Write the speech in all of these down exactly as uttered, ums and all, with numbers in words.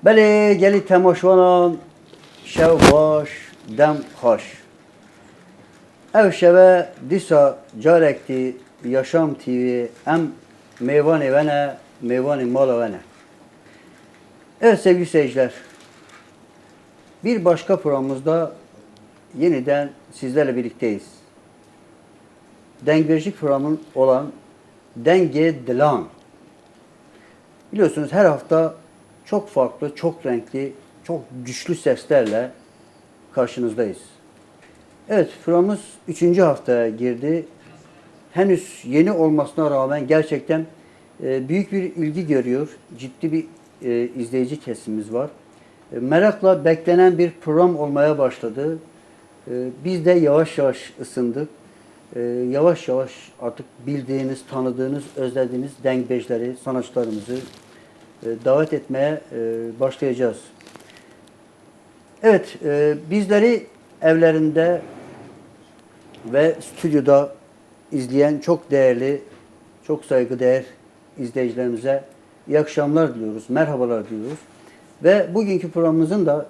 Belê gelî temaşvanan, şev baş, dem xweş. Ev şeve dîsa carektî Yaşam T V em mêvanê we ne, mêvanê mala we ne. Evet sevgili seyirciler, bir başka programımızda yeniden sizlerle birlikteyiz. Dengbêjlik programı olan Dengê Dilan. Biliyorsunuz her hafta çok farklı, çok renkli, çok güçlü seslerle karşınızdayız. Evet, programımız üçüncü haftaya girdi. Henüz yeni olmasına rağmen gerçekten, e, büyük bir ilgi görüyor. Ciddi bir, e, izleyici kesimimiz var. E, merakla beklenen bir program olmaya başladı. E, biz de yavaş yavaş ısındık. E, yavaş yavaş artık bildiğiniz, tanıdığınız, özlediğiniz dengbêjleri, sanatçılarımızı, e, davet etmeye, e, başlayacağız. Evet, e, bizleri evlerinde ve stüdyoda izleyen çok değerli, çok saygıdeğer izleyicilerimize iyi akşamlar diliyoruz, merhabalar diyoruz. Ve bugünkü programımızın da,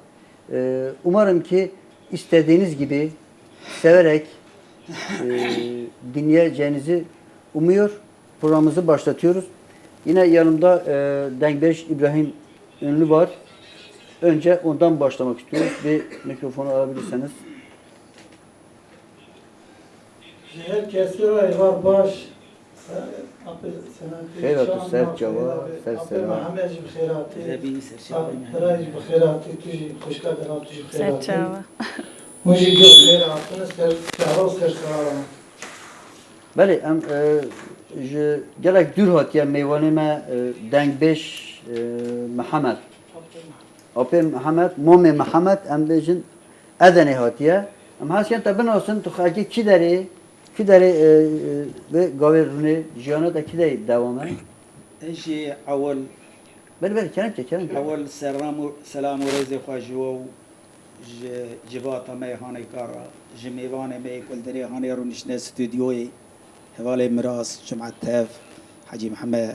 e, umarım ki istediğiniz gibi severek, e, dinleyeceğinizi umuyor. Programımızı başlatıyoruz. Yine yanımda, e, Dengbêj İbrahim Ünlü var. Önce ondan başlamak istiyoruz. Bir mikrofonu alabilirseniz. Ji her kesî re êvar baş. Apê Selam, tu Xêr hatî, ser çawa, ser selam. Apê Mihemed jî bi xêr hatî. Rebî ser çawa. Birayê jî bi xêr hatî, tu jî xwişka Delal, tu jî bi xêr hatî. Ser çawa. Hûn jî bi xêr hatin, ser çawa û ser sewara me. Belê, em, e, ji gelek dûr hatiye mêvanê me, e, dengbêj, e, Mihemed. Apê Mihemed, Mamê Mihemed, em bêjin Edenê hatiye. Em hez ken te binasin, tu xelkê kî derê, kî derê, e, e, vê gavê rûnê, jiyana te kî derê dewam e? Ez jî ewil Belê, belê, kerem ke, kerem ke. Ewil selam û, selam û rêzê xwe ji we û ji civata me yê hanê kar re, ji mêvanê me yê ku li derê hanê rûniştine stûdyoyê, hevalê Miras, Cumat Tev, Hecî Mihemed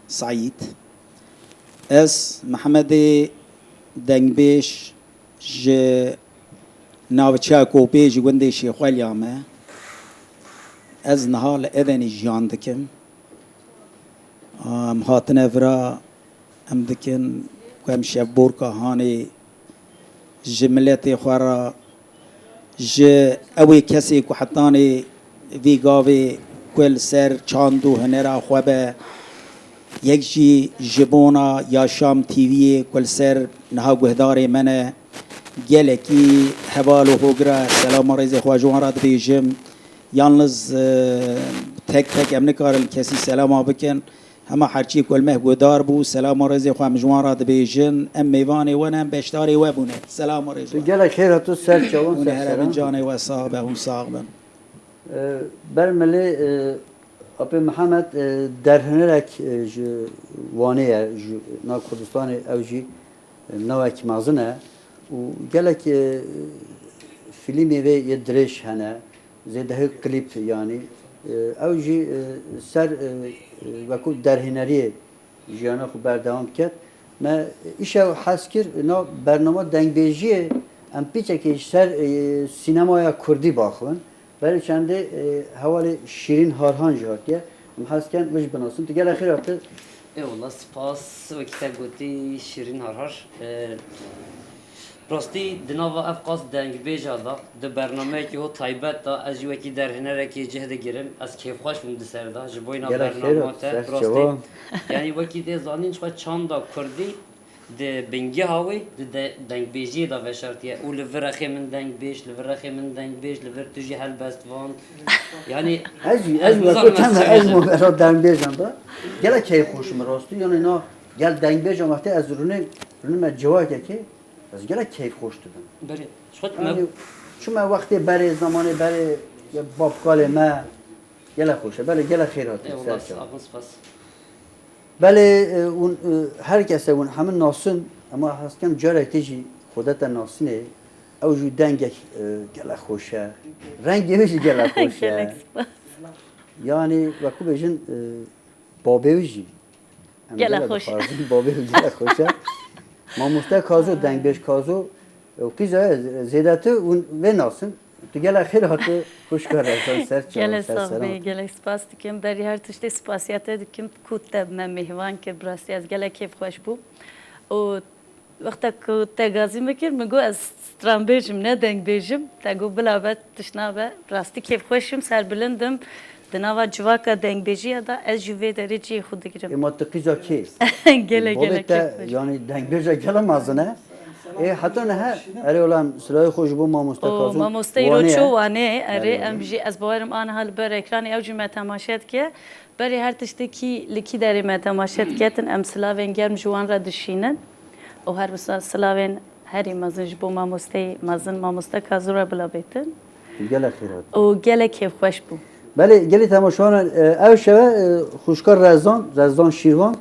Seîd. Ez Mihemedê dengbêj ji navçeya Kopê ji gundê Şêxweliya me. Ez niha li Edenê jiyan dikim. Em hatine vira, em dikin ku em şevborka hanê ji miletê xwe re, ji ew ê kesê ku hetanê vî gavê ku li ser çand û hunera xwe be, yek jî ji bona Yaşam T V'yê ku li ser niha guhdarê me ne, gelekî heval û hogira selama rêzê xwe ji wan re dibêjim. Yalniz, e, tek tek em nikarin kesî selama bikin. Hema herçî ku li me guhdar bû, selam û rêzê xwe em ji wan re dibêjin. Em mêvanê we ne, em beşdarê we bûne. Selam û rêz. Tu gelek xêr hatî, ser çawan, hûn ser ê here bin selam. Canê we sax be, hûn sax bin. E, ber milê, e, Apê Mihemed, e, derhênerek, e, ji Wanê ye, ji nav Kurdistanê, ew jî, e, navek mezin e û gelek, e, fîlmê vê yê dirêj hene. Zêdehî klîp, yanî, e, ew jî, e, ser, e, e, wekû derhêneriyê jiyana xwe berdewam diket. Me îşev hez kir, na bernama dengbêjiyê em pîçekê ji ser, e, sînemaya kurdî baxivin. Berê çendê, e, hevalê Şîrîn Harhan jî hatiye. Em hez dikin, wê jî binasin. Tu gelek xêr hatî. Ê wela spas, wekî te gotî Şîrîn Harhar. E, Rastî, di nava ev qas dengbêja de, di bernameyekî ho taybet de, ez jî wekî derhênerekê cih digirim. Ez kêfxweş bûm di ser de, ji bo îna bernama te. Rastî, yanî wekî tê zanîn, çiqas çanda kurdî di bingeha wê, di de-, dengbêjiyê de veşartiye. Û li vir rexê min dengbêj, li vir rexê min dengbêj, li vir tu jî helbestvan. Yanî, ez jî, ez ez jî nizanim wekî ez çend çi ez bêjim. Mo-, ez dengbêjan de. Gelek keyfxweş im rastî. Yanî na, gel dengbêjan wextê ez rûnê, rûnîme civakekê, ez gelek keyfxweş dibim. Belê. Ji xwe me Yanî, çima wextê berê, zemanê berê, ya babkalê me, gelek xweş e. Belê, gelek xêr hatî, Eyvallah, ser çav. Sağ olun, spas. Belê, e, hûn, e, her kese hûn hemin nasin, ema hez dikim carek tê jî xwe de te nasinê, ew jî dengek, e, gelek xweş e. Rengê wî jî gelek xweş e. Gelek spas. Yanî, wekû bêjin, e, babê wî jî. Em Gelek gelek xweş. Dixwazin, babê wî gelek xweş e. Mamoste Kazo, dengbêj Kazo, e, qîza zêdetir hûn vê nasin. Tu gelek xêr hatî xwişka Rezan, ser çav, Gelek ser sax seran. Bê, gelek spas dikim. Berî her tiştê spasiya te dikim ku te me mêhvan kir. Bi rastî ez gelek kêfxweş bûm. Û wexta ku te gazî min kir, min got ez stranbêj im, ne dengbêj im. Te got bila be, tişt nabe. Rastî kêfxweş im, serbilind im. Di nava civaka dengbêjiya de ez jî vê derê cihê xwe digirim. Ê ma tu qîza kê? Gelek, Bavê gelek te, kêfxweş. Yanî dengbêja gelek mezin e. Ê heta niha, erê wela em silavê xwe ji bo mamoste O, Kazim mamoste Wanê îro ye. Ço Wanê, erê, Erê, em erê. Jî ez bawerim aniha li ber ekranê ew jî me temaşe dike. Berê her tiştekî li kî derê me temaşe diketin, em silavên germ ji wan re dişînin. Û her wisa silavên herî mezin ji bo mamosteyê mezin, mamoste Kazim re bila bêtin. Gelek xêr hat. Û gelek kêfxweş bû. Belê, gelî temaşevanan, e, ev şeve, e, xwişka Rezan, Rezan Şîrvan,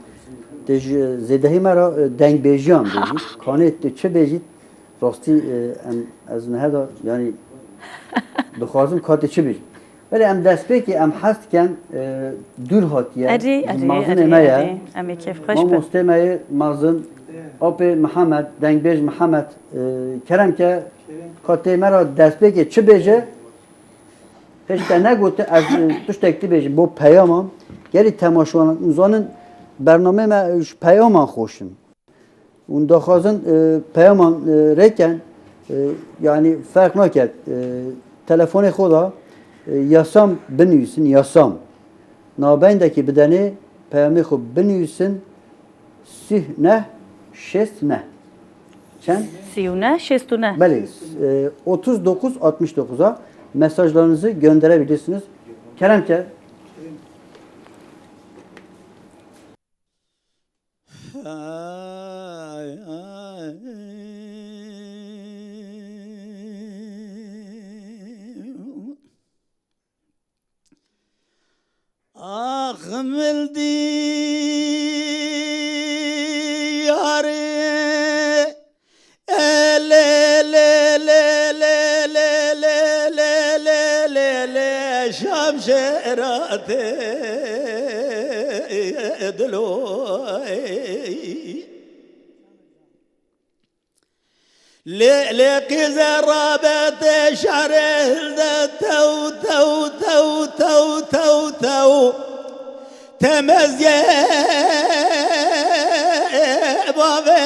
tê ji zêdehî me re, e, dengbêjiyan bêjî. Kanê tu çi bêjî? Rastî, e, em, ez niha da, yanî, dixwazim ka tu çi bêjî. Belê em destpêkê em hez dikin, e, dûr hatiye. Erê, erê, Mazinê erê, me ye. Erê. Em ê kêfxweş bin. Mamostê me yê mezin, apê Mihemed, dengbêj Mihemed, e, kerem ke ka tê me re destpêkê çi bêje, pêş te negote ez, e, tiştek dibêjim bo peyaman. Gelî temaşevanan, hûn zanin bernameyê me ji peyaman xweş in. Hûn daxwazin, e, peyaman, e, rêken, e, yanî ferq naket. E, telefonê xwe de, e, yasam binivîsin, yasam. Nabendekî bidenê, peyamê xwe binivîsin, sîh neh, şêst neh. Çend? Sî û neh, şêst û neh. Belê, e, otuz dokuz altmış dokuza mesajlarınızı gönderebilirsiniz. Kerem ke. Ax min diyarê, e, lê, lê, lê, şamşêratê diloy. Lê, lê qîze rabetê şarê hilde tew, tew, tew, tew, tew, tew. Temezye bavê.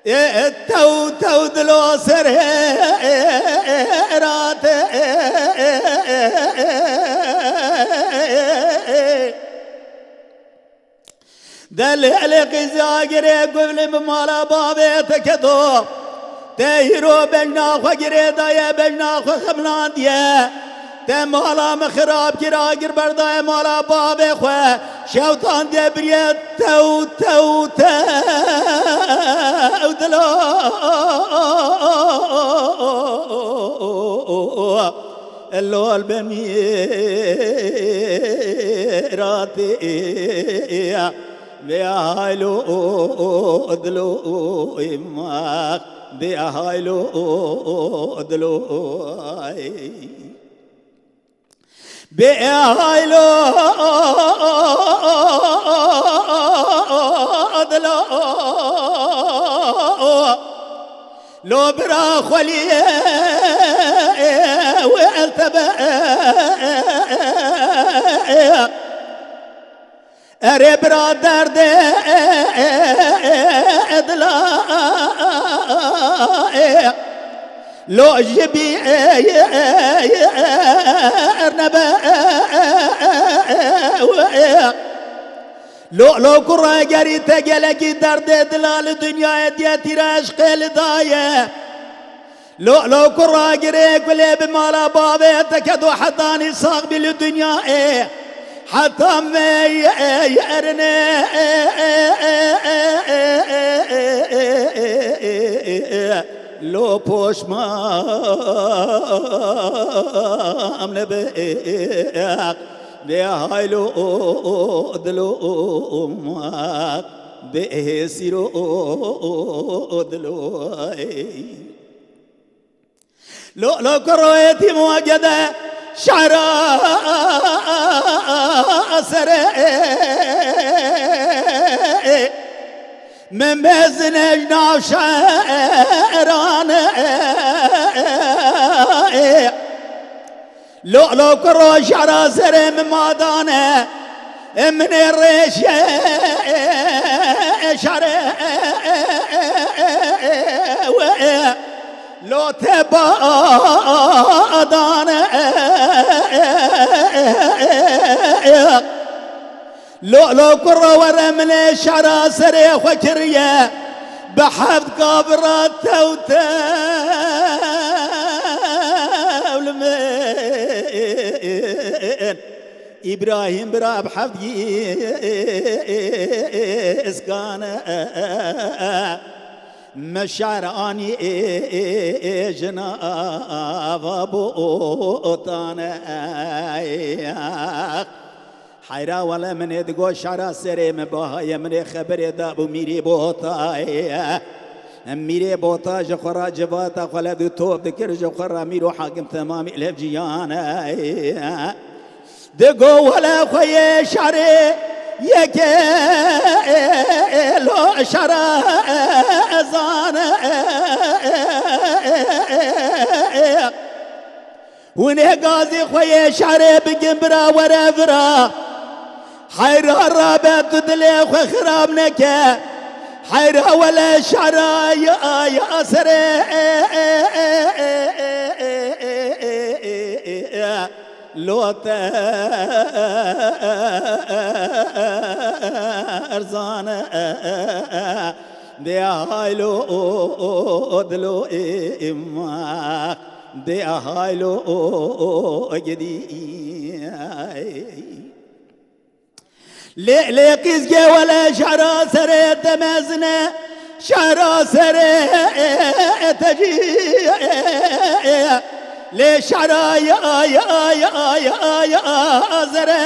Ê, tew, tew dilo ser hêratê. Delê elê qîza girê guvlê bi mala bavê te keto. Te hîro bejna xwe girê daye, bejna xwe xemlandiye. Te mala min xirab kir, agir berdaye mala bavê xwe. Şewtandiye biriye tew, tew, tew dilo. Lol be mîratê bê haylo dilo max bê haylo dilo. Bê haylo dilo. Lo bira xweliyê wê el tebe. Erê bira derdê dila. Lo ji bî ernebe. Lo, lo kurra gerî te gelekî derdê dila li dinyayê diye tîra eşqê li daye. Lo, lo kurra girê gulê bi mala bavê te kedo hetanî sax bî li dinyayê. Heta me erinê. Lo poşman nebe. Bê haylo dilo mak bê hêsîro dilo. Lo, lo kuro êtîm wa gede şara sere. Min bezine ji nav şeran e. Lo, lo kuro şara serê min madane. Min ê rêşe şare we. Lo te badane. Lo, lo kuro were min ê şara serê xwe kiriye. Bi heft gavira tew tew li min. Îbrahîm bira bi heft gîskane. Me şer anî jina ava botane. Heyra wele min ê digo şara serê min bahaye min ê xeberê da bû mîrê botayê. Mîrê bota ji xwe ra civata xwe le du top dikir ji xwe ra mîr û hakim temamî lev ciyane. Digo wele xwe yê şerê yekê lo şera zane. Hûn ê gazî xwe yê şerê bikin bira were vira. Heyra rabe tu dilê xwe xirab neke. Heyra wele şera ya ya serê. Lo te erzane. De haylo dilo ima. De haylo gidi. Lê lê qîzge wele şera serê te mezine, şera serê te jî. Lê şera ya ya ya ya ya zere.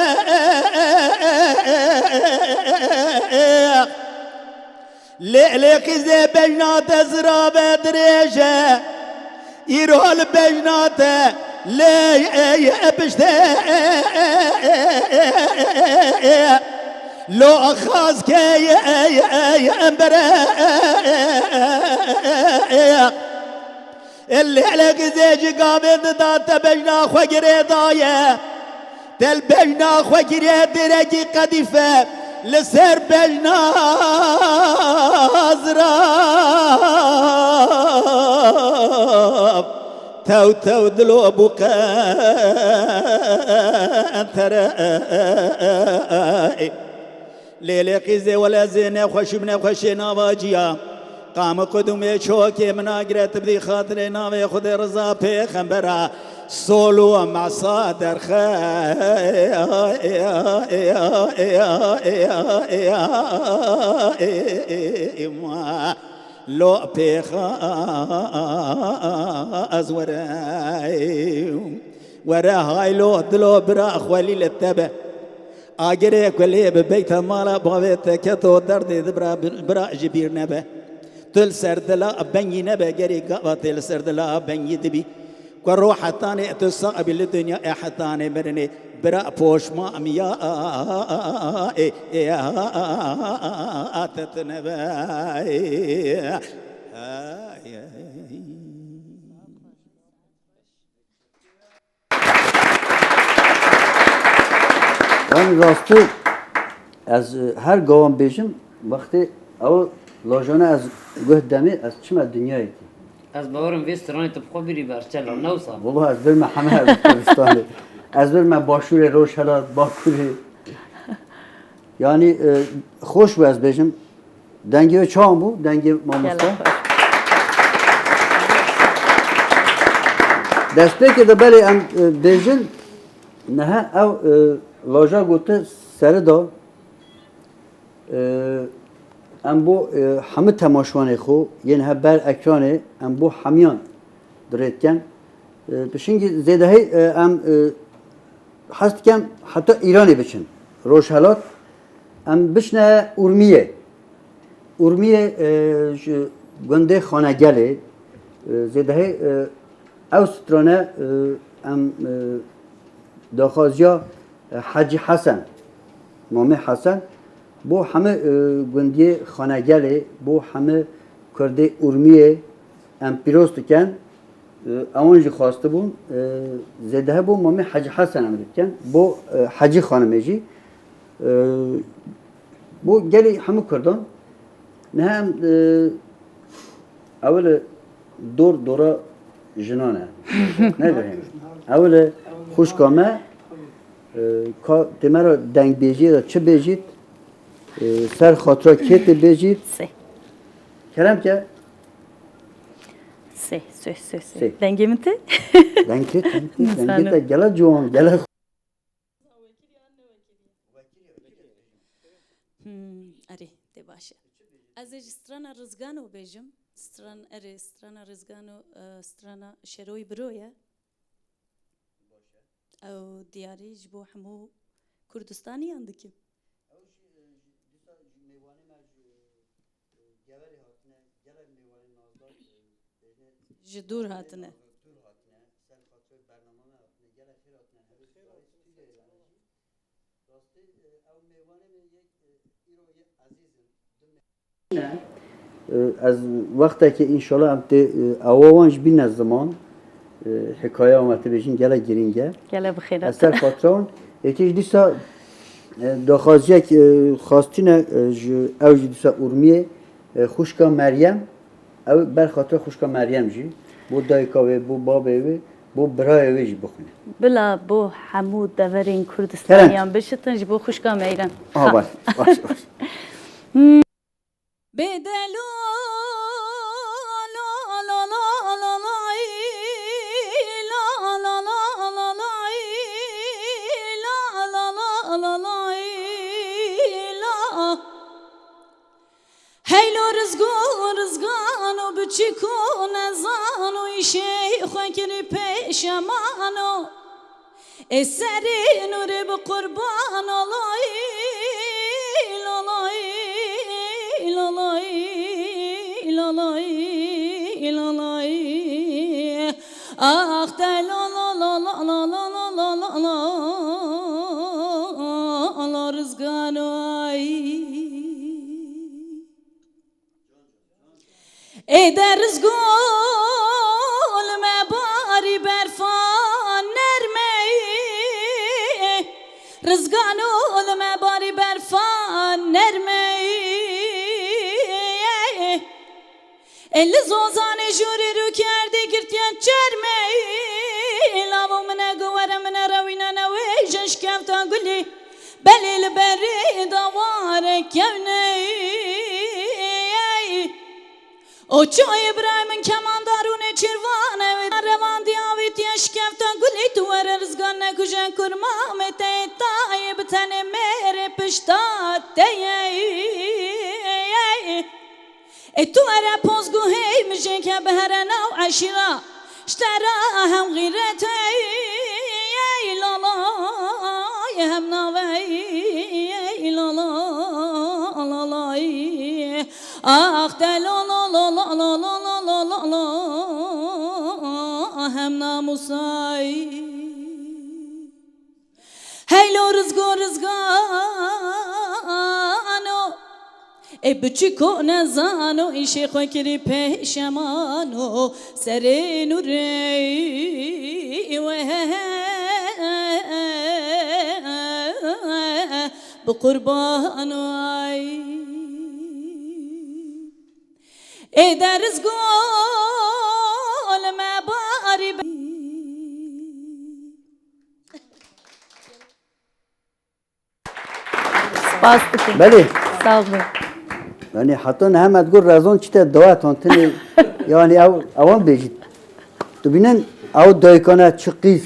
Lê lê qîzê bejna te zirabe dirêj e. Îro li bejna te lê piştê lo xaz ke bere. Lê lê qîzê ji gavê dida te bejna xwe girê daye. Te li bejna xwe kiriye dêrekî qedîfe, li ser bejna zirav tew tew dilo bû qentere. Lê lê qîzê wele zê nexweşî bi nexweşê nava ciya. Qamı qudumê çokê min agire tu bidî xatirê navê Xwedê Riza Pêxembera. Sol û mesa derxe lo pêxa ez were. Were haylo dilo bira xwelî li te be. Agirê ku lê bi beyta mala bavê te keto derdê di bira, bira ji bîr nebe. Tu li ser dila bengî nebe, gerê gava tê li ser dila bengî dibî. Ku ro hetanê tu sax bî li dinya e hetanê mirinê. Bira poşma miya e, e, a, a, a, a, a, te tu nebe. Ay, ay. Yanî rastî ez, e, her gawan bêjim, wextê ew lajane ez guh demê, ez çime dinyayê dî. Ez bawerim vê stranê tu bi xwe birî ber çela, ne wisa? Wala ez birme heme Kurdistanê. Ez birme Başûrê, Rojhelat, Bakurê. Yanî, e, xweş bû ez bêjim. Dengê wê çawan bû? Dengê mamoste. Gelek xweş. Destpêkê de belê em, e, bêjin, niha ew, e, laja gote serida, e, em bo, e, hemî temaşevanê xwe yên he ber ekranê em bo hemiyan dirêtken. E, pişingî zêdehî, e, em, e, hez dikem heta Îranê biçin. Rojhelat, em biçine Urmiyê. Urmiyê, e, ji gundê Xanegelê, e, zêdehî, e, ew strane, e, em, e, daxwaziya, e, Hecî Hesen, Mamê Hesen, Bo hemî, e, gundiyê Xanegelê, bo hemî Kurdê Urmiyê em pîroz dikin. E, ewan jî xwestibûn, e, zêdehe bo Mamê Hecî Hesen em dikin. Bo, e, Hecî Xanimê jî. E, bo gelê hemî Kurdan. Niha em, e, ewil e dor dora jinan e. Ne bihêm. Ewil e xwişka me, e, ka tê me re dengbêjiyê de çi bêjît, e, ser xatira kê tê bêjît. Sê. Kerem ke. Sê, sê, sê, sê. Sê. Dengê min tê? Dengê tê, dengê tê. Dengê te gele ciwan, gele. Hmm, erê, tê baş e. Ez ê ji strana Rizgano bêjim. Stran, erê, strana Rizgano, e, strana Şeroyê Biro ye. Ew diyarî ji bo hemû Kurdistaniyan dikim. Ew jî, e, ji, dîsa ji mêvanê me ji, e, Geverê hatine, gelek mêvanê nazdar, e, bêjne Ji dûr hatine. Dûr hatine, ser xatirê bernama me hatine, gelek xêr hatine, hevê diyarî stûdyoyê me jî. Rastî, e, ew mêvanê me yek, e, îro yê ezîz in. Du mê- E, ez wextekê înşallah em tê, e, ewa wan jî bîne ziman. E, hikaya wan tê bêjin gelek girîng e. Gelek bi xêr hatin. Ez ser xatira wan, yekê jî dîsa, e, daxwaziyek, e, xwestîne, e, ji ew jî dîsa Urmiyê, e, xwişka Meryem, ew ber xatira xwişka Meryem jî, bo dayika wê, bo babê wê, bo birayê wê jî bixwîne. Bila bo hemû deverên Kurdistaniyan bişitin ji bo xwişka Meyrem. Aha, baş, baş, baş. Bê delo, lo, lo, lo, lo, lo, lo, lo, lo, lo, lo, lo, lo, lo, lo, lo, lo, lo, lo, lo. Hey lo rizgo, rizgano, biçîko nezano, îşê xwe kirî pêşemano. Ê serê nûrê bi qurban, lalay, lalay, lalay, lalay, lalay. Ax te la la la la la la la la la la la la, la rizgano ay. Ê de rizgol me barî berfa nermey. Rizganol me barî berfa nermey. Ê li zozanê jûrî rû kerdî girtiye çermey. Lavo mine gu were mine rewîne newê ji şkefta gulî. Belê li berê daware kewney. O ço Îbrahîm in kemandarûnê çirvan ew ê revandî avîtiye şkefta gulî tu were rizgan nekuje kurma me te tayê bi tenê mêrê pişta te ye. Ê tu were pozguhê mijê ke bihere nav eşîra. Ji te re hem xîret hey, ey lalay, hem navey, ey lalay. Ax te lo lo lo lo lo lo lo lo lo lo lo, hem namûsay. Hey lo rizgo rizgano, ê biçîko nezano, îşê xwe kirî pêşemano, serê nûrê wê bi qurban ay. Ê de rizgol me barî be. Spas dikim. Belê. Sağ olun. Yani hatta niha me digot rezon çi te dawa tantinê, yani ew, ewan bêjît. Tu bînin ew dayikane çi qîz,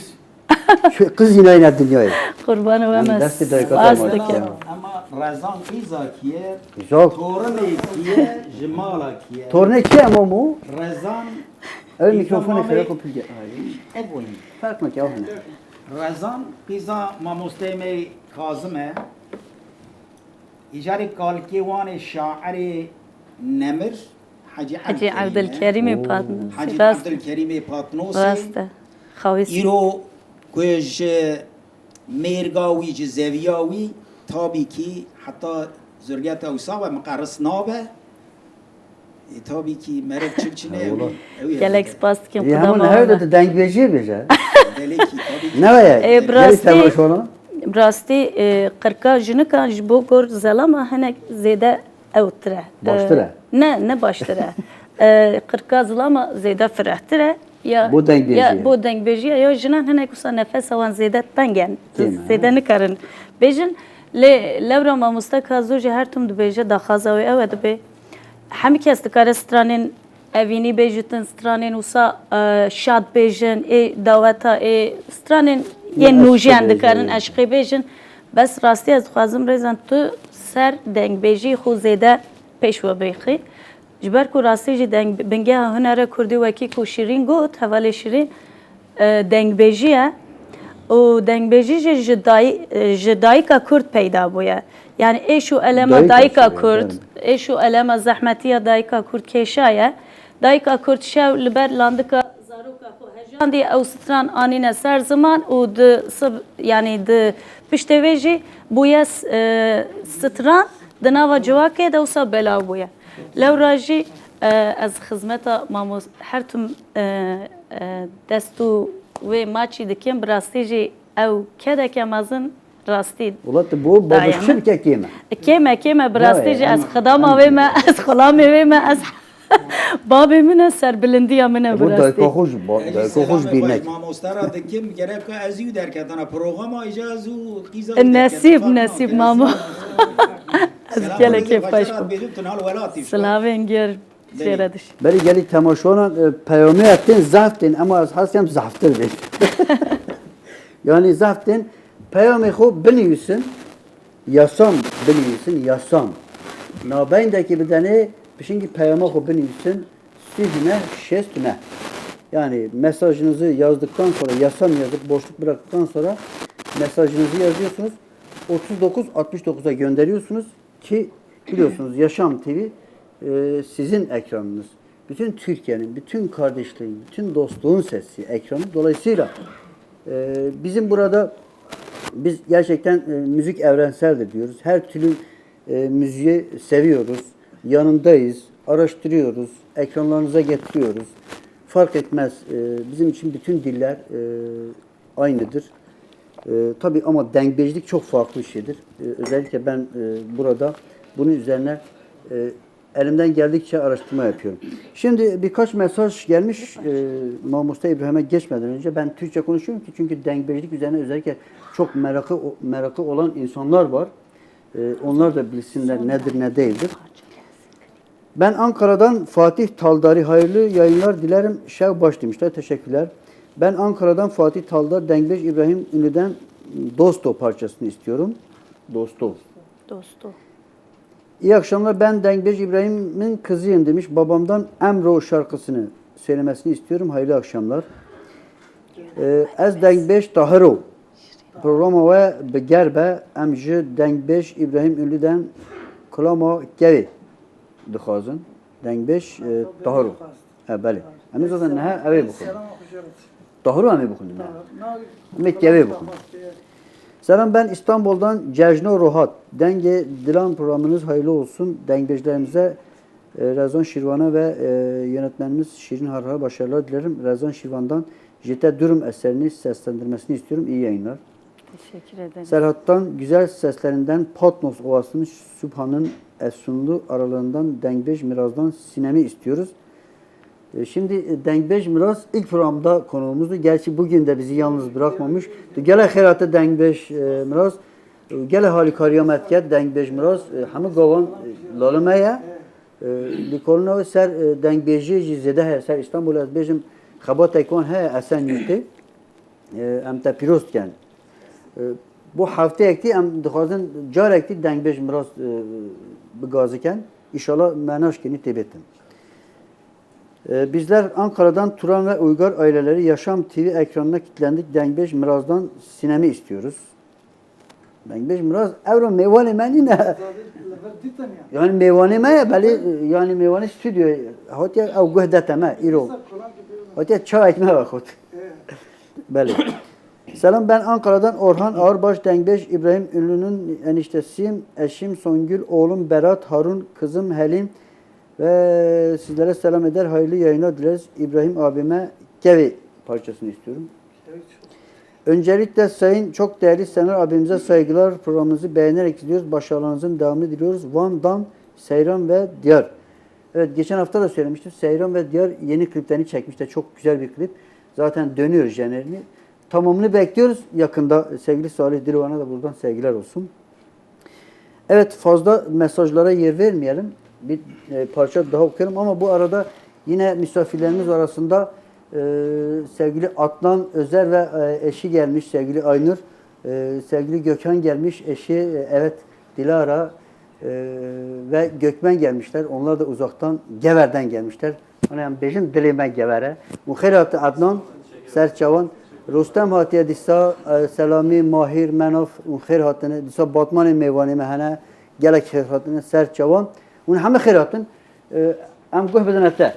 çi qîz înayne dinyayê. Qurban we me. Destê dayika te mal. Spas dikim. Ama rezan qîza kiye, Zor. Torunê kiye, ji mala kiye. Torunê kiye ama mu? Rezan. Ew mikrofonu xêra ku pil ge. Ev oyun. Fark mı ki, ew hene. Rezan qîza mamosteyê me Kazim e. Îcarê kalkê wan ê şairê nemir Hecî Hecî Evdilkerîm e. Evdilkerîmê Oo. Patnos. Hecî Rast. Evdilkerîmê Patnosê. Rast e. Xawîs. Îro ku ji mêrga wî, ji zeviya wî, tabî kî heta Zurgeta wisa ve miqeris nabe. E, tabii ki merek çim çine. Eyvallah. Ew ye. Gelek spas dikim Ê, xuda hemû ma her hebe. De tu dengbêjiyê bêje. Gelekî tabii ki. Ne ye? Ê, bi rastî- Gelî temaşe ona. Bi rastî e, qirka jinikan ji bo gor zelama hinek zêde ewtir e. Baştir e? E, Ne, ne baştir e. E, qirka zilama zêde firehtir e. Ya, Bo dengbêjiyê. Ya, bo dengbêjiya ya jinan hinek wisa nefesa wan zêde teng e. Kêm e, Zêde nikarin bêjin. Lê lewra mamoste Kazo jî her tim dibêje daxwaza wê ew e dibe. Hemî kes dikare stranên evînî bêjitin, stranên wisa e, şad bêjin, ê daweta, ê stranên Ya yên nûjiyan eşqê dikarin bêjin. Eşqê bêjin. Bes rastî ez dixwazim rêzan tu ser dengbêjî xwe zêde pêş we bêxî. Ji ber ku rastî jî deng, bingeha hunera kurdî wekî ku Şîrîn got, hevalê Şîrîn, e, dengbêjî ye. Û dengbêjî jî ji, day, e, ji dayika kurd peyda bûye. Yani êş û elema Dayika dayika, kurd, kurd, evet. Êş û elema zehmetiya dayika kurd kêşa ye. Dayika kurd şew li ber landika zaroka xwe hejandî ew stran anîne ser ziman û di sib, yani di piştê vê jî bûye s, e, stran di nava civakê de wisa belav bûye. Lewra jî e, ez xizmeta mamos her tim e, e, dest û wê maçî dikim, bi rastî jî ew kedeke mezin rastî. Wela tu bo Daye babişçi mi? Bike kêm e. Kêm e, kêm e, bi rastî Daye, jî ez em- xidama wê me, ez xulamê wê me, ez babê min e, serbilindiya min e bi Bu dayika rastî. xwe ji ba- Ey, dayika xwe ji selamê bîr xwe neke. Mamoste ra dikim, gerek ez û derketana programa, îca ez û qîza E, nesîb, nesîb, mamo. Ez gelek kêfxweş bûm. Bêjim tu nal welatî. Silavên gêr çêre diş. Berî gelî temaşevanan e, peyamê ev tên zehf tên, ema ez hez dikim zehftir bê. Yani zehf tên peyamê xwe binivîsin, yasam binivîsin, yasam. Nabeyndekî bidenê, pişingî peyama xwe binivîsin, sî hine, şêst hine. Yani mesajınızı yazdıktan sonra, yasam yazıp boşluk bıraktıktan sonra mesajınızı yazıyorsunuz. otuz dokuz altmış dokuza gönderiyorsunuz ki biliyorsunuz Yaşam T V e, sizin ekranınız. Bütün Türkiye'nin, bütün kardeşliğin, bütün dostluğun sesi ekranı. Dolayısıyla e, bizim burada biz gerçekten e, müzik evrenseldir diyoruz. Her türlü e, müziği seviyoruz, yanındayız, araştırıyoruz, ekranlarınıza getiriyoruz. Fark etmez, e, bizim için bütün diller e, aynıdır. E, tabii ama dengbejlik çok farklı bir şeydir. E, özellikle ben e, burada bunun üzerine e, elimden geldikçe araştırma yapıyorum. Şimdi birkaç mesaj gelmiş. E, Mamosta İbrahim'e geçmeden önce ben Türkçe konuşuyorum ki çünkü dengbejlik üzerine özellikle çok merakı merakı olan insanlar var. E, onlar da bilsinler nedir ne değildir. Ben Ankara'dan Fatih Taldari, hayırlı yayınlar dilerim. Şev baş demişler. Teşekkürler. Ben Ankara'dan Fatih Taldar, Dengbej İbrahim Ünlü'den Dosto parçasını istiyorum. Dosto. Dosto. İyi akşamlar, ben Dengbej İbrahim'in kızıyım demiş. Babamdan Emro şarkısını söylemesini istiyorum. Hayırlı akşamlar. E, Ez Dengbej Tahiro. Programa we bi ger be, em ji Dengbej İbrahim Ünlü'den Kulama Kevê dixwazin. Dengbej e, Tahiro. He, belê. Em ê zaten niha ew ê bixwin. Tahiro em ê bixwin niha. Em ê Kevê bixwin. Selam, ben İstanbul'dan Cejno Rohat. Denge Dilan programınız hayırlı olsun. Dengbejlerimize e, Rezan Şirvan'a ve e, yönetmenimiz Şirin Harhar'a başarılar dilerim. Rezan Şirvan'dan Jete Durum eserini seslendirmesini istiyorum. İyi yayınlar. Teşekkür ederim. Serhat'tan güzel seslerinden Patmos Ovası'nın, Subhan'ın Esunlu aralarından Dengbej Miraz'dan Sinem'i istiyoruz. E, Şimdi e, Dengbej Miraz ilk programda konuğumuzdu. Gerçi bugün de bizi yalnız bırakmamış. Tu gele xêrate Dengbej e, Miraz. E, Gele halîkariya me dike Dengbej Miraz. E, Hemû gavan e, lalime ye. E, Lîkolina wê ser e, dengbêjiyê jî zêde heye. Ser Îstanbulê ez bêjim xebatek wan heye Esenyurtê. E, Em te pîroz dikin. E, Bo hefteyek dî em dixwazin carek dî Dengbêj Miraz e, bigazikin. Îşallah me naşkênî têbêtin. E, Bizler Ankara'dan Turan ve Uygar aileleri Yaşam T V ekranına kilitlendik. Dengbêj Miraz'dan Sinem'i istiyoruz. Dengbêj Miraz, ewro mêvanê me nîne. Yani mêvanê me ye, belê, yani mêvanê stüdyo, hatiye ew guh dete me, îro. Hatiye çayek me vexwet. Belê. Selam, ben Ankara'dan Orhan Ağırbaş, Dengbej İbrahim Ünlü'nün eniştesiyim. Eşim Songül, oğlum Berat, Harun, kızım Helin ve sizlere selam eder. Hayırlı yayınlar dileriz. İbrahim abime Kevi parçasını istiyorum. Öncelikle sayın çok değerli Senar abimize saygılar. Programınızı beğenerek izliyoruz. Başarılarınızın devamını diliyoruz. Van'dan Seyran ve Diyar. Evet, geçen hafta da söylemiştim. Seyran ve Diyar yeni kliplerini çekmişler. Çok güzel bir klip. Zaten dönüyor jenerini. Tamamını bekliyoruz yakında. Sevgili Salih Dilovan'a da buradan sevgiler olsun. Evet, fazla mesajlara yer vermeyelim. Bir e, parça daha okuyalım ama bu arada yine misafirlerimiz arasında e, sevgili Adnan Özer ve e, eşi gelmiş, sevgili Aynur. E, sevgili Gökhan gelmiş, eşi, e, evet, Dilara e, ve Gökmen gelmişler. Onlar da uzaktan, Gever'den gelmişler. Hani em bêjin dilê me Gever e. Û xêr hate Adnan, ser çawan. Rustem hatiye dîsa, e, Selamî, Mahîr, Menaf û xêr hatine. Dîsa Batmanê mêvanê me hene. Gelek xêr hatine, ser çawan. Hûn heme xêr hatin. E, em guh bidine te.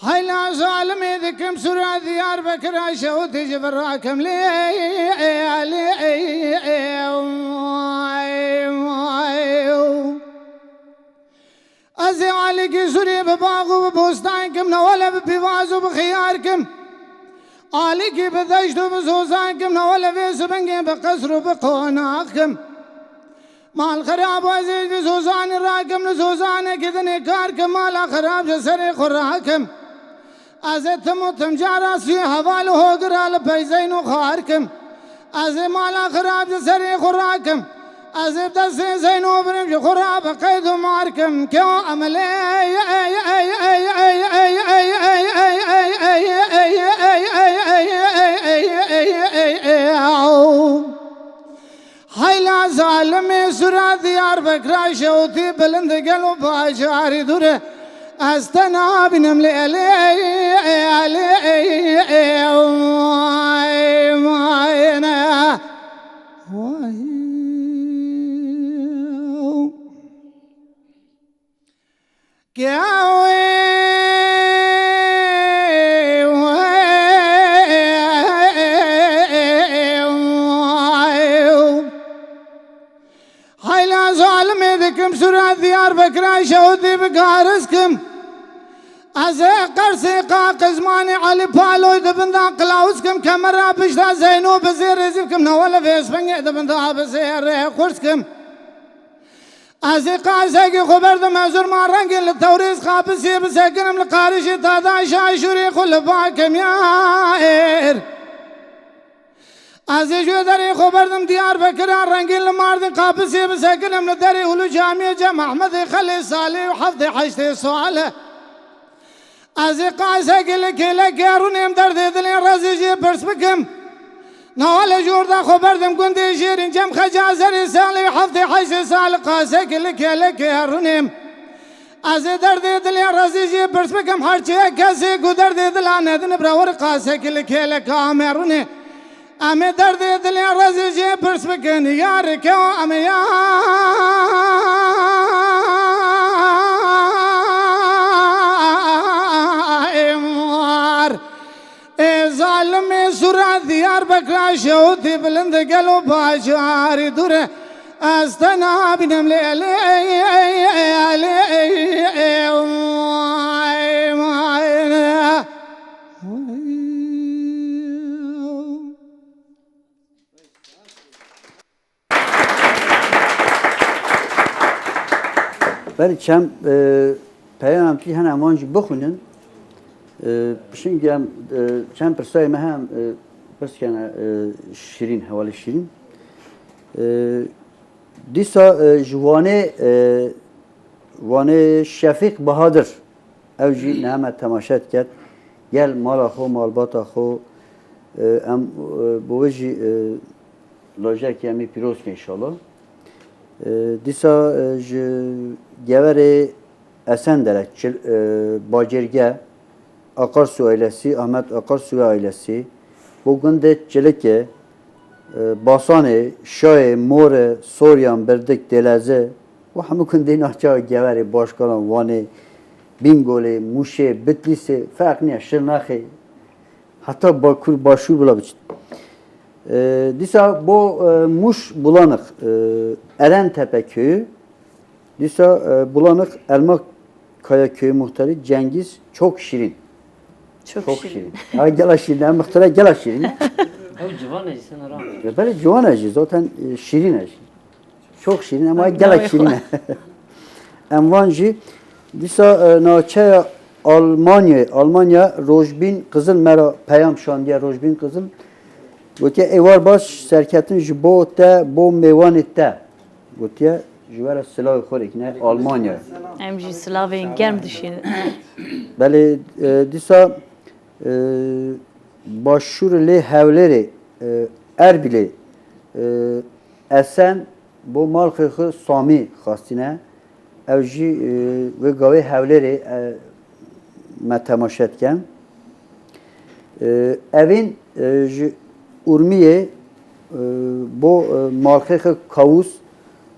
Heyla zalimê dikim sura Diyarbekir, şewtê ji vir rakim lê, lê. Ez ê alîkî sûrê bi bax û bi bostan kim, newale bi pîvaz û bi xiyar kim. Alîkî bi deşt û bi zozan kim, newale vê sibingê bi qesr û bi qonax kim. Mal xirab û ez ê ji zozanê rakim, li zozanekî dinê kar kim, mala xirab ji serê xwe rakim. Ez ê tim û tim cara sî heval û hogir a li peyzeyno xar kim. Ez ê mala xirab ji serê xwe rakim. Ez ê bi destê Zeyno birim ji xwe ra bi qeyd û mar kim. Keo emelê Heyla zalimê sura Diyarbekira şewtî bilind gelo bajarî dûr e. Ez te nabînim lê lê lê Heyla zalimê dikim sura Diyarbekira şewtî bi garis kim. Ez ê qersê qa qizmanê Elî Paloy di bin da qilawuz kim, kemera pişta Zeyno bi zêrê zîv kim, newale vê spengê di bin da bi zêrê xurs kim. Ez ê qasekî xwe berdim, ez zurma rengê li Tewrêz Qapisê bisekinim, li Qarişê Tadaşa şûrê xwe li bakim ya êr. Ez ê ji wê derê xwe berdim Diyarbekira rengê li Mardin Qapisê bisekinim, li derê Ulu Camiyê Cem Ehmedê Xelê Salê û heftê heştê Suale. Ez ê qasekî li kêlekê rûnêm derdê dilê rezî jê pirs bikim. Newale ji orda xwe berdim gundê Jêrîn Cem Xeca Zerê Salê heftê heştê sal qasekî li kêlekê rûnêm. Ez ê derdê dilê rezî jê pirs bikim her çi ye kesê ku derdê dila nedin bira wir qasekî li kêleka me rûnê. Em ê derdê dilê rezî jê pirs bikin, yar kew em ê ya. Ê zalimê sura Diyarbekira şewtî bilind gelo bajarî dûr e. Ez te nabînim lê lê lê. Berî çend, e, peyam em tî hene em wan jî bixwînin. E, pişingî em, e, çend pirsayê me hem, e, pirs kene, e, Şîrîn, hevalê Şîrîn. E, dîsa, e, ji Wanê, e, Wanê Şefîq Bahadir. Ew jî niha me temaşe diket. Gel mala xwe, malbata xwe, e, em, e, bi wê jî, e, lajekî em ê pîroz ke înşallah. E, dîsa, e, ji Geverê Esenderek, Çil-, e, Bacêrge, Akarsu ailesi, Ahmet Akarsu ve ailesi, bo gundê Çilike, e, Basanê, Şayê, More, Soryan, Birdik, Dêleze, û hemû gundê navçeya Geverê, Başkalan, Wanê, Bîngolê, Mûşê, Bitlîsê, ferq niye, Şirnexê, heta Bakur, Başûr bila biçin. E, dîsa bo, e, Mûş Bulanix, e, Erentepe köyü, dîsa, e, Bulanix Elma Kaya köyü muhtarı Cengiz Çok Şirin. Çok Çok şirin. Şirin. Ha, gela şirin. Em muhtara gela şirin. Ew ciwan e jî, sen ara. E, belê ciwan e jî, zaten, e, şirin e jî. Çok şirin ama Ay, gelek navê şirin xwe. E. Em van jî dîsa, e, navçeya Almanyayê, Almanya Rojbîn Qizil me re peyam şandiye, Rojbîn Qizil. Gotiye, êwar baş serketin ji bo te, bo mêwanê te. Gotiye, ji we re silavê xwe rêkine Almanya. Em jî silavên germ dişînin. Belê, e, dîsa, e, Başûrê lê Hewlêrê, e, Erbilê, e, Esen bo malxê xwe Samî xwestîne. Ew jî, e, wê gavê Hewlêrê, e, me temaşe dikin. E, Evîn, e, ji Urmiyê, e, bo, e, malxê xwe Kawûs,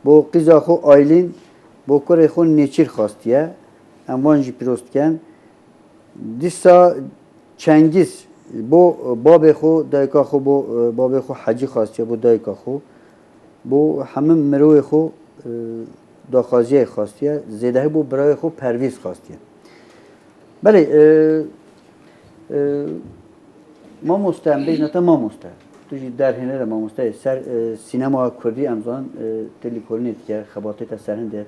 bo qîza xwe Aylîn, bo kurê xwe Nêçîr xwestiye. Em wan jî pîroz dikin. Dîsa Çengîz bo babê xwe, dayika xwe bo, e, babê xwe Hecî xwestiye, bo dayika xwe, bo hemû mirovê xwe, e, daxwaziyê xwestiye, zêdehî bo birayê xwe Pervîz xwestiye. Belê, e, e, mamoste, em bêjine te mamoste. Tu jî derhênere mamoste yê. Ser, e, sînema kurdî em zanin, e, tu lêkolînê dike, xebatê te ser hinde.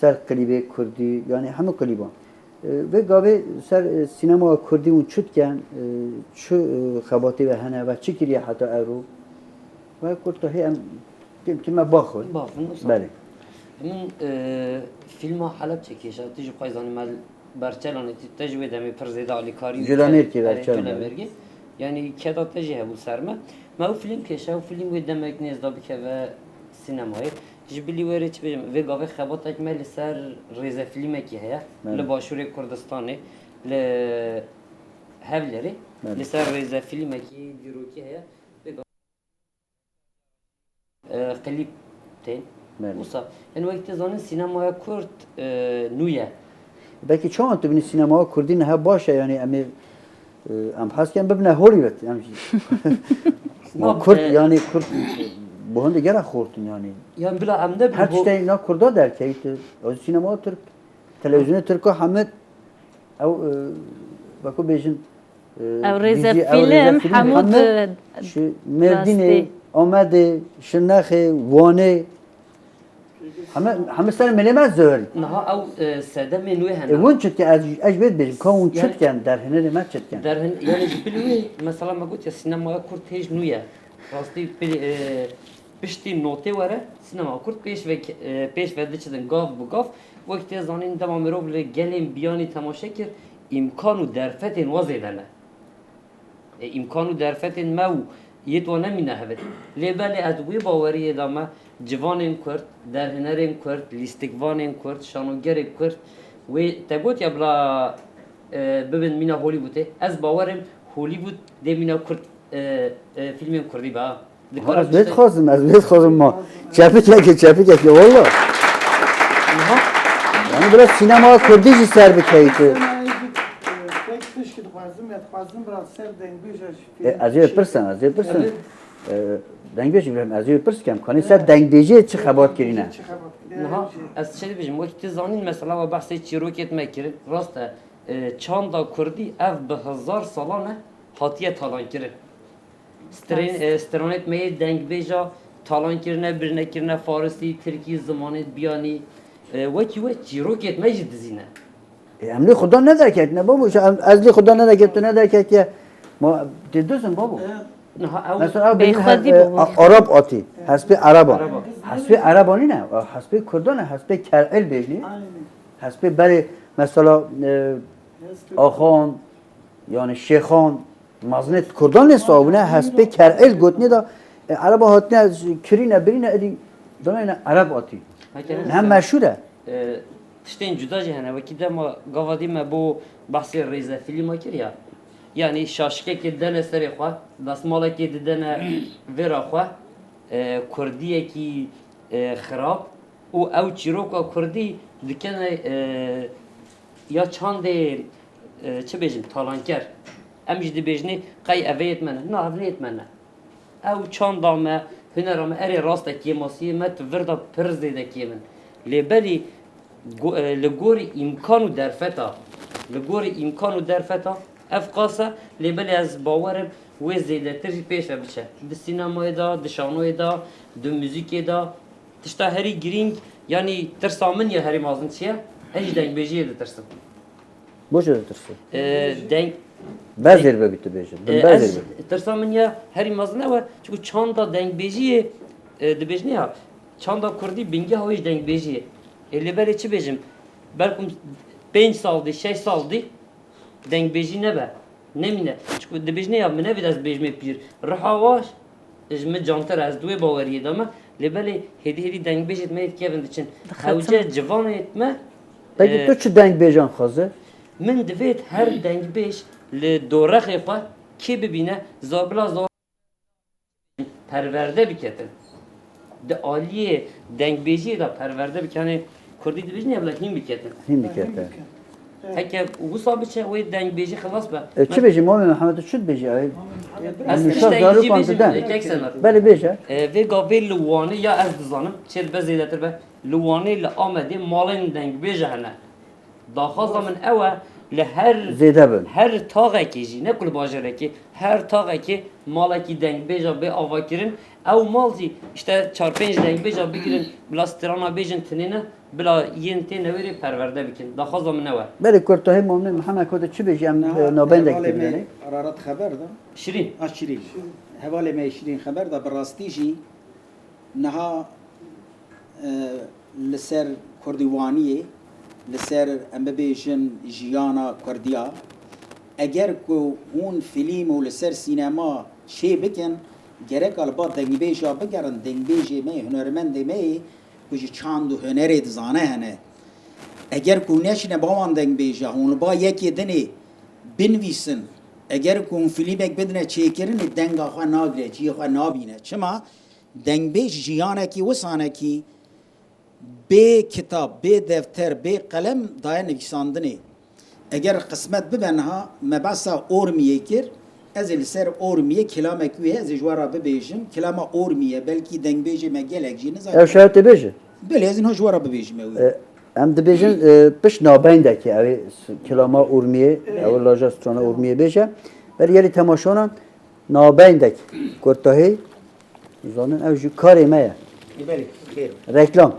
Ser klîbê kurdî, yanî hemû klîban. E, vê gavê ser, e, sînema kurdî hûn çi dikin, e, çi, e, xebatê we hene, ve çi kiriye heta ero? Ve kurtahî em, tim, tim me baxwe. Bafin, usta. Belê. Min, e, fîlma Helebçe kêşa, tu jî xwe zanî me Berçelanê, tu, te ji wê demê pir zêde alîkarî Culemêrgê, erê, Berçelan, Culemêrgê. Yanî keda te jî hebû ser me. Me ew fîlm kêşa, ew fîlm wê demek nêzda bikeve sînemayê. Ji bilî wê rê çi bêjim, vê gavê xebatek me li ser rêzefîlmekî heye. Belê. Li Başûrê Kurdistanê, li Hewlêrê, Belê. Li ser rêzefîlmekî dîrokî heye. Vê gavê, e, klîp tên. Belê. Wisa, yani wek tê zanîn sînemaya Kurd, e, nû ye. Belkî çawan tu binî sînemaya Kurdî niha baş e, yani em ê, e, em hez ken bibine Hollywood, em jî. Ma Kurd, e, yani Kurd, bu hende gera xortin yani. Yani bila em ne Her bu tiştê na Kurda derkevî tu. O sînema Türk, televizyonu Türk hemî ew, e, wekû bêjin, e, Ew rêze dîzî, ew rêze fîlm, fîlm hemû hemî di ji Mêrdînê, rastî. Amedê, Şirnexê, Wanê, hemî, hemî ser mêlê me zor. Niha ew, e, sedemên wê hene. E, hûn çi dikin, ez, ez ji wê dibêjim, ka hûn çi Yani dikin, derhênerê me çi dikin? Derhin-, yani ji bilî wê, mesela me got ya, sînemaya Kurd hêj nû ye. Rastî pil-, e, piştî notê were, sînema Kurd pêş ve ke-, e, pêş ve diçidin gav bi gav. Wek tê zanîn dema mirov li gelên biyanî temaşe kir, îmkan û derfetên wa zêde ne. E, îmkan û derfetên me û yê to nemîne hevit. Lê belê ez wê baweriyê de me civanên Kurd, derhênerên Kurd, lîstikvanên Kurd, şanogerê Kurd, wê te got ya bila, e, bibin mîna Hollywoodê. Ez bawerim Hollywood dê mîna Kurd, e, e, fîlmên Kurdî be. Ha, ez bê dixwazim, ez bê dixwazim ma. Çepikekê, çepikekê, walla. Niha? Yani biraz sînema Kurdî jî ser bikeyî tu. Tek tişkî dixwazim, ya dixwazim biraz ser dengbêja jî E, ez ê pirsim, ez ê pirsim. Evet. E, dengbêj Îbrahîm, ez ê pirs kem. Kanî ser dengbêjiyê çi xebat kirîne? Çi xebat kirîne? Niha, ez çi dibêjim, wekî tu zanîn, mesela, we behsê çîrokêt me kirin, rast e, e, çanda Kurdî ev bi hezar salan e hatiye talankirin. Strên-, Rast. e, stranêt me yê dengbêja talan kirine, birine kirine farisî, tirkî, zimanêt biyanî, e, wekî we çîrokêt me jî dizîne. E, em lê Xudan nederketine, babo. Em, ez lê Xudan nederket, tu nederketiye. Ma, tê dizin, babo. E, niha ew Mesela, ew bêjin Bêxwedî he-, e, bû. a-, Arab atî. Hespê Araba. Araba. Hespê Araba nîne, hespê Kurdan e, hespê Ker'il bêjnî. Aynen. Hespê berê, mesela, e, Axan, yani şêxan, mezinê kurdan lê sawbine, hespê ker'il gotinê de, e, Ereba hatine, kirîne, birîne, êdî danayne Ereb atî. Heke Ne meşhur e. E, tiştên cuda jî hene. Wekî dema gava dî me bo behsê rêzefîlî ma kir ya. Yanî şaşikekê dene serê xwe, destmalekê didene vêra xwe, e, kurdiyekî, e, xirab û ew çîroka kurdî dikene, e, ya çandê, e, çi bêjin, talanker. Em jî dibêjinê qey ev ê yê me ne. Na, ev nê yê me ne. Ew çanda me, hunera me, erê rast e kêmasiyê me tu vir de pir zêde kêm in. Lê belî go-, e, li gorî îmkan û derfeta, li gorî îmkan û derfeta ev qas e, lê belê ez bawer im wê zêdetir jî pêş ve biçe. Di sînemayê de, di şanoyê de, di muzîkê de. Tişta herî girîng, yanî tirsa min ya herî mezin çi ye? Ez ji dengbêjiyê ditirsim. Bo çi ditirsî? E, deng-, Bezêr bibî tu bêjî. Bin e, bezêr ez bibî. Tirsa min ya herî mezin ew e. Çunku çanda dengbêjiyê, e, dibêjinê ya, çanda kurdî bingeh wê ji dengbêjiyê. E, lê belê çi bêjim? Belkum pênc sal dî, şeş sal dî dengbêjî nebe. Nemîne. Çunku dibêjinê ya min nevê dest bêjmê pîr. Riha wa ji min cantir e, ez di wê baweriyê de me. Lê belê hêdî hêdî dengbêjê me yê dikevin diçin. Dixetin. Hewce civanê me, Peki e, tu çi dengbêjan xwaze? Min divêt her dengbêj li dorexê xwe kê bibîne, za-, bila za-, perwerde biketin. Di aliyê dengbêjiyê de perwerde bike. Yanî kurdî dibêjin ya bila hîn biketin. Hîn bikete. Heke wisa biçe wê dengbêjî xilas be. E, çi bêjî Mamê Mihemed, tu çi dibêjî ay? Ez Nişa tiştekî jî zarokan bêjim, diden. Kek Senar. Belê bêje. E, vê gavê li Wanê ya ez dizanim, çêdibe zêdetir be. Li Wanê, li Amedê malên dengbêje hene. Daxwaza min ew e, li her, Zêde bin. Her taxekê jî, ne ku li bajarekê, her taxekê malekî dengbêja bê avakirin. Ew mal jî, işte, çar pênc dengbêja bigirin, bila strana bêjin tinê ne, bila yên tê newêrê perwerde bikin. Daxwaza min ew e. Belê kurtahî Mamê Mihemed, ku tu çi bêjî, em, Niha e, nabendek hevalê me dibînin. Ararat xeber da. Şirîn. A, Şirîn. Hevalê me Şirîn xeber da, bi rastî jî niha e, li ser Kurdîwaniyê, li ser, em bibêjin, jiyana Kurdiya, eger ku hûn fîlm û li ser sînema çê bikin, gereka li ba dengbêja bigerin, dengbêjê me yê, hunermendê me yê ku ji çand û hunerê dizane hene. Eger ku hûn neçine ba wan dengbêja, hûn li ba yekê dinê binivîsin, eger ku hûn fîlmek bidine çêkirinê, denga xwe nagire, cihê xwe nabîne. Çima? Dengbêj jiyanekî wisanekî bê kitab, bê defter, bê qelem daye nivîsandinê. Eger qismet bibe niha, me behsa Ormiyê kir, ez ê li ser Ormiyê kilamek wî heye, ez ê ji we re bibêjim. Kilama Ormiye, belkî dengbêjê me gelek jî nizane. Ew şaye tê bêje? Belê, ez ê niha ji we re bibêjim ew ê. E, em dibêjin, e, pişt nabendekê, ew ê s-, kilama Ormiyê, ew ê laja strana Ormiyê bêje. Belê gelî temaşanan, nabendek, kurtahî, zanin ew jî karê me ye. Ê, belê, xêr. Reklam.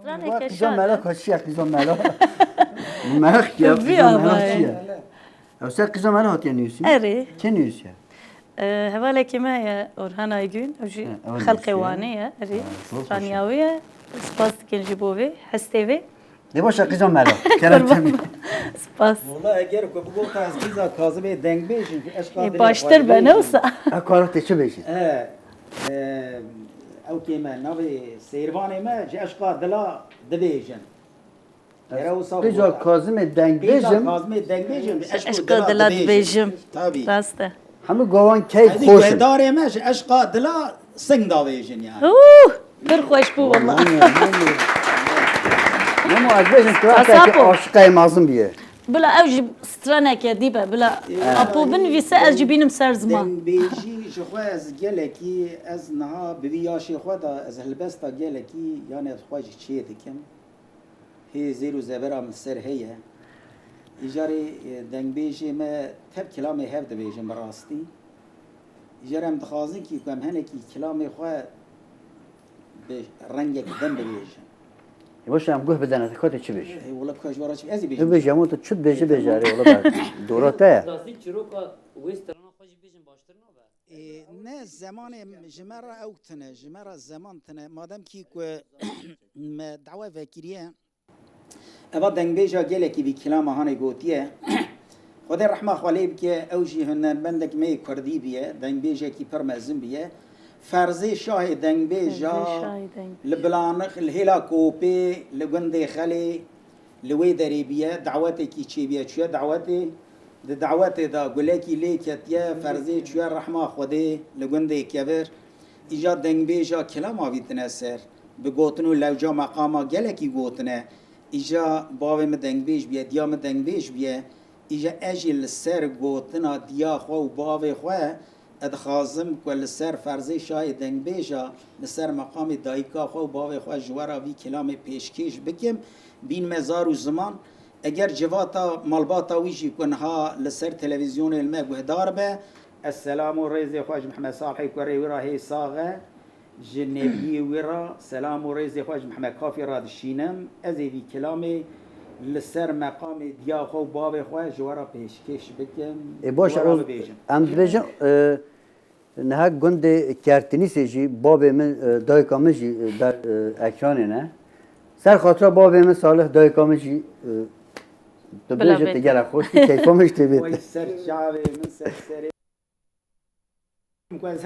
Straneke şad e. Qîza mela kaçiya qîza mela. Merak ya, qîza mela çi ye? Ew ser qîza mela hatiye nivîsîn? Erê. Kê nivîsiye? Ee, hevalekî me ye Orhan Aygün, ew jî xelkê Wanê ye. Erê. Stranîya wê ye. Spas dikin jî bo vê hestê vê. Lê baş e qîza mela. Kerem. Spas. Wala eger ku bigota ez qîza Kazimê dengbêj im, eşqa dilê xwe dibêjim. Ê, baştir be, ne wisa? Ev kara tê çi bêjî? E, e, ew kê me navê seyirvanê me ji eşqa dila dibêjin. Gere wisa bigota. Qîza Kazimê dengbêj im. Qîza Kazimê dengbêj im, ji eşqa dila dibêjim. Tabî. Rast e. Hemû gawan keyf xweş in. Guhdarê me ji eşqa dila sing davêjin yani. Hû, pir xweş bû wala. Nemo ez bêjim tu aşiqeyê mezin bûye. Bila ew jî straneke dî be, bila apo binivîse ez jî bînim ser ziman. Dengbêjî ji xwe ez gelekî, ez niha bi vî yaşê xwe de ez helbesta gelekî, yani ez xwe jî çê dikim. Hê zêr û zebera min ser heye. Îcarê, e, dengbêjê me tev kilamê hev dibêjin bi rastî. Îcarê em dixwazin kî ku em henekî kilamê xwe bi rengek din bibêjin. Ê, baş e, em guh bidene, te katê çi bêjî? Ê, wela ku ji we re çi, ez ê bêjim. Tu bêjî, hemû tu çi dibêjî, bêje, erê, wela ber dora te ye. Rastî çîroka wê strana xwe jî bêjin baştir nabe. Ê, ne, zemanê ji me re ew tune, ji me re zeman tune. Madem kî ku me dawe vekiriye, eva dengbêja gelekî vî kilama hanê gotiye. Xwedê rehma xwe lê bike, ew jî hunermendek me yê kurdî biye, dengbêjekî pir mezin biye. Ferzê Şahê dengbêja, Ferzê Şahê dengbêja, li Bilanix, li Hêla Kopê, li gundê Xelê, li wê derê bûye, dawetekî çêbûye, çûye dawetê, di dawetê de gulekî lê ketiye, Ferzê çûye rehma Xwedê li gundê Kevir. Îja dengbêja kilama vî tine ser, bi gotin û lewca meqama gelekî gotine. Îja bavê min dengbêj bûye, diya min dengbêj bûye. Îja ez jî li ser gotina diya xwe û bavê xwe, ez dixwazim ku li ser Ferzê Şahê dengbêja, li ser meqamê dayika xwe û bavê xwe ji we re vî kilamê pêşkêş bikim, bînime zar û ziman. Eger civata malbata wî jî ku niha li ser televîzyonê li me guhdar be, ez selam û rêzê xwe ji Mehmed Salihê kurê wî re hê sax e. Ji nebiyê wî re selam û rêzê xwe ji Mehmed Kafî re dişînim. Ez ê vî kilamê li ser meqamê diya xwe û bavê xwe ji we re pêşkêş bikim. Ê, baş e, em dibêjin, e, niha gundê Kertinîsê jî babê min, e, dayika min jî, e, ber, e, ekranê ne. Ser xatira babê min Salih, dayika min jî, e, tu bêje, tu gelek xweş dî, keyfa min jî tê bêt.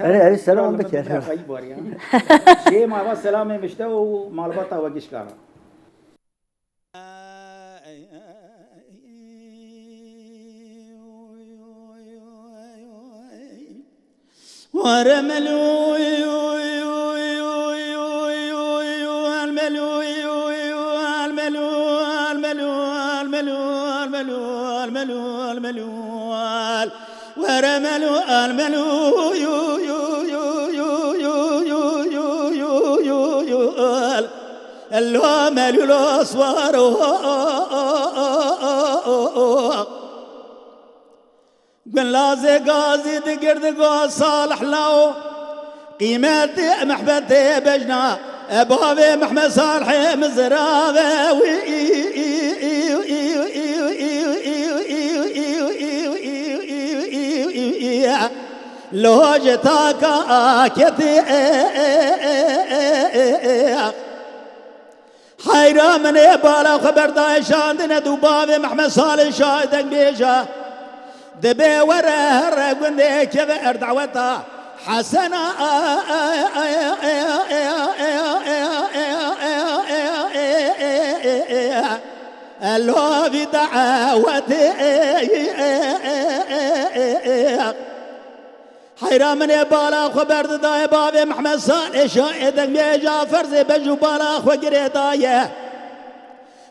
Erê, erê, selam bike. Jê mava selamê mişte û malbata we gişka re. Gulazê gazî digir digo Salih Law. Qîmetê mehbetê bejna, e, bavê Mehmed Salihê Mizrave wî. Lo ji taka aketê. Heyra min ê bala xwe berdayê şandine dû bavê Mehmed Salê Şahê dengbêja. Dibê were here gundê keve erdaweta Hesena. Elovî dawetê. Heyra min ê bala xwe berdidayê bavê Mehmed Salê Şahê dengbêja ferzê bej û bala xwe girêdaye.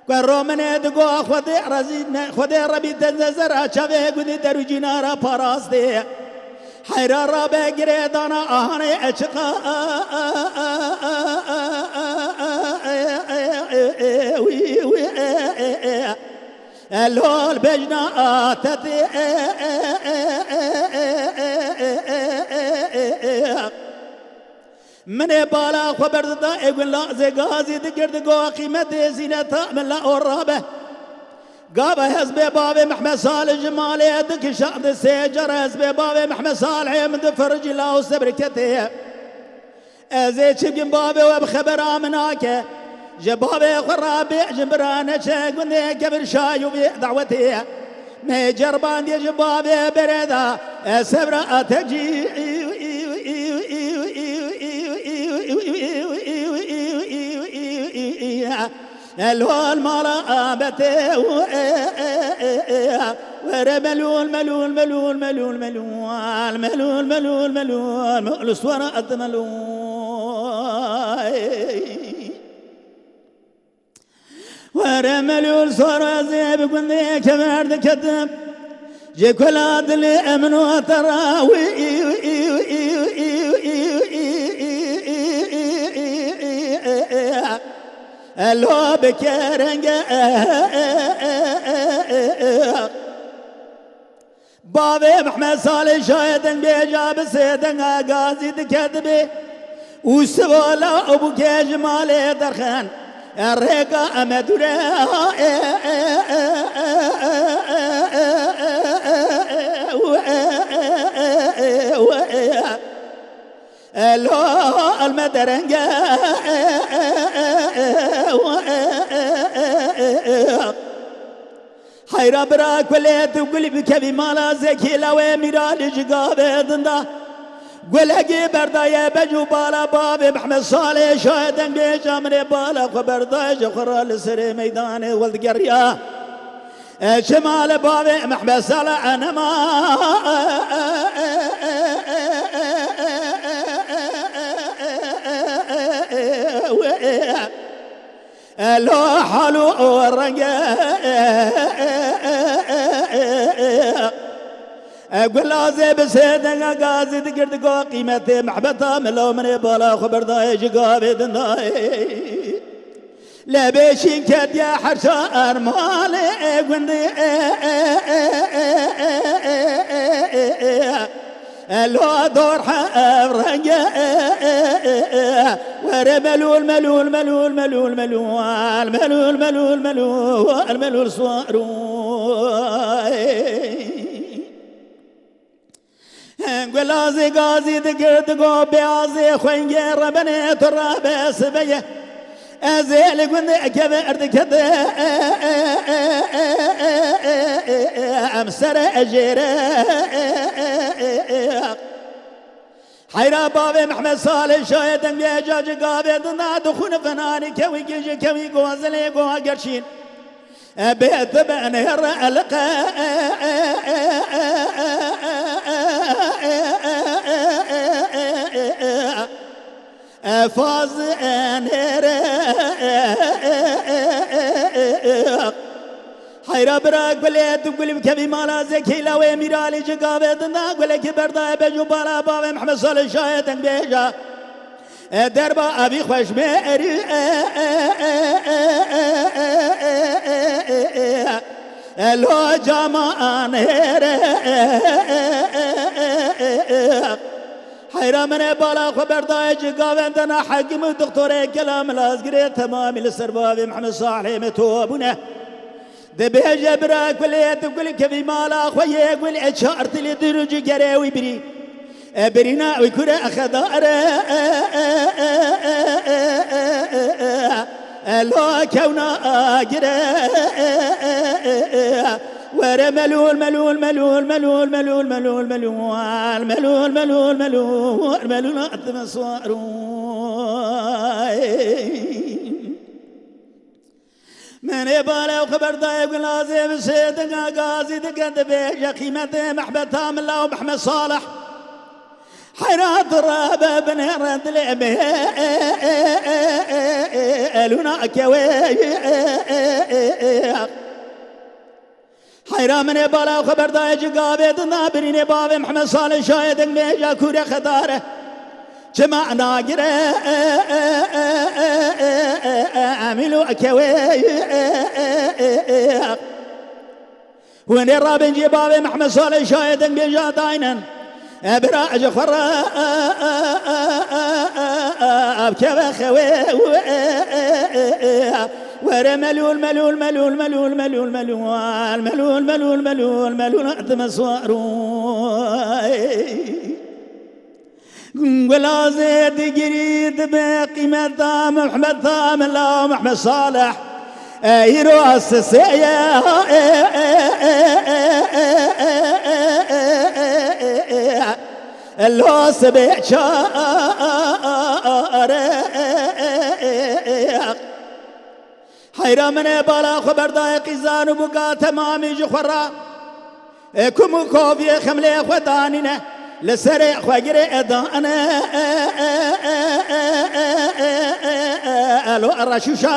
Ku ro min ê digo Xwedê rezî ne, Xwedê Rebî te zera çavê gudî derûcîna ra parastê. Heyra rabe girêdana ahanê eçiqa. Wî, wî, e, e, e. Elol bejna atetê. Min ê bala xwe berdida ê gulazê gazî dikir, digo qîmetê zîneta min la o rabe. Gava hezbê bavê Mehmed Salih ji malê dikişand, sê cara hezbê bavê Mehmed Salihê min difiricî la û sebir ketê. Ez ê çi bikim bavê we bi xebera min nake. Ji bavê xwe rabê ji bira neçe gundê kevir şayû vê dawetê. Me cerbandiye ji bavê bereda, e, sevra atekî. Elol mala abete, were melul, melul, melul, melul, melul, melul, melul, melul, melul, swara at melul. Were melûl sor, ez ê bi gundê kemer diketim. Ji kula dilê em no te ra wî. Elo bi kerenge. Bavê Mehmed Salê şayê dengbêja bi sê denga gazî diketibê û sivala û bûkê ji malê derxin. E, rêka em e dûre. Elo elme derenge. Heyra bira kulê tu gul bikevî mala Zekî lawê Mîralî ji gavê dinda. Gulekî berdaye bec û bala bavê Mehmed Salê şayê dengbêja min ê bala xwe berdaye ji xwe re li serê meydanê weldigeriya. E, çima li bavê Mehmed Salê enema. Elo halo renge. Gulazê bi sê denga gazî digir digo qîmetê mehbeta milo min ê bala xwe berdayê ji gavê dindayê. Lebêşîn ketiye herşa ermalê gundê. Elo dor hev renge. Were melûl, melûl, melûl, melûl, melûl, melûl, melûl, melûl, melûl, swar. Gulazê gazî digir digo beyazê xwengê rebenê tu rabe sibeye. Ez ê li gundê keve erdikete. Em sere jêre. Heyra bavê Mehmed Salê şayê dengbêja ji gavê dina dixûn finanî kewî gî ji kewî gozelê goha gerşîn. Bê tu benêr elqe. Faz enêre. Heyra bira gulê tu gul bikevî mala Zekî lawê Mîralî ji gavê dina gulekî berdaye bec û bala bavê Mehmed Salê şayê dengbêja. Derba evî xweş bê erî. Elo caman hêre. Heyra min ê bala xwe berdayê ji gavên dena hekim û doktorê kelam lazgirê temamî li ser bavê Mehmed Salê me to bûne. Dibêje bira kulê tu gul kevî mala xwe yê gul e çar tilî dir û cigerê wî birî. E birîna wî kure e xedar e. Elo kewna agire. Were melûl, melûl, melûl, melûl, melûl, melûl, melûl, melûl, melûl, melûl, melûl, melûl, atime suarû. Min ê bala xwe berdayê gulazê bi sê dinga gazî dike dibêje qîmetê mehbeta mila û Mehmed Salih. Heyrat rabe binêre dilê me elûna kewê. Heyra min ê bala xwe berdayê ji gavê dina birînê bavê Mehmed Salih şayê deng bêja kûre xedare. Çima nagire emîlo kewê. Hûn ê rabin cê bavê Mehmed Salih şayê deng bêja daynin. Ebra ji xwe re bikeve xewê. Were melûl, melûl, melûl, melûl, melûl, melûl, melûl, melûl, melûl, melûl, etme suarû. Gulazê digirî dibe qîmeta Mehmeta Mela Mehmed Salih. Îro sisê ye. Lo sibê çar. Heyra min ê bala xwe berdayê qîzan û bûka temamî ji xwe re. Ê kum û koviyê xemlê xwe danîne, li serê xwe girê dane. Elo reşûşa.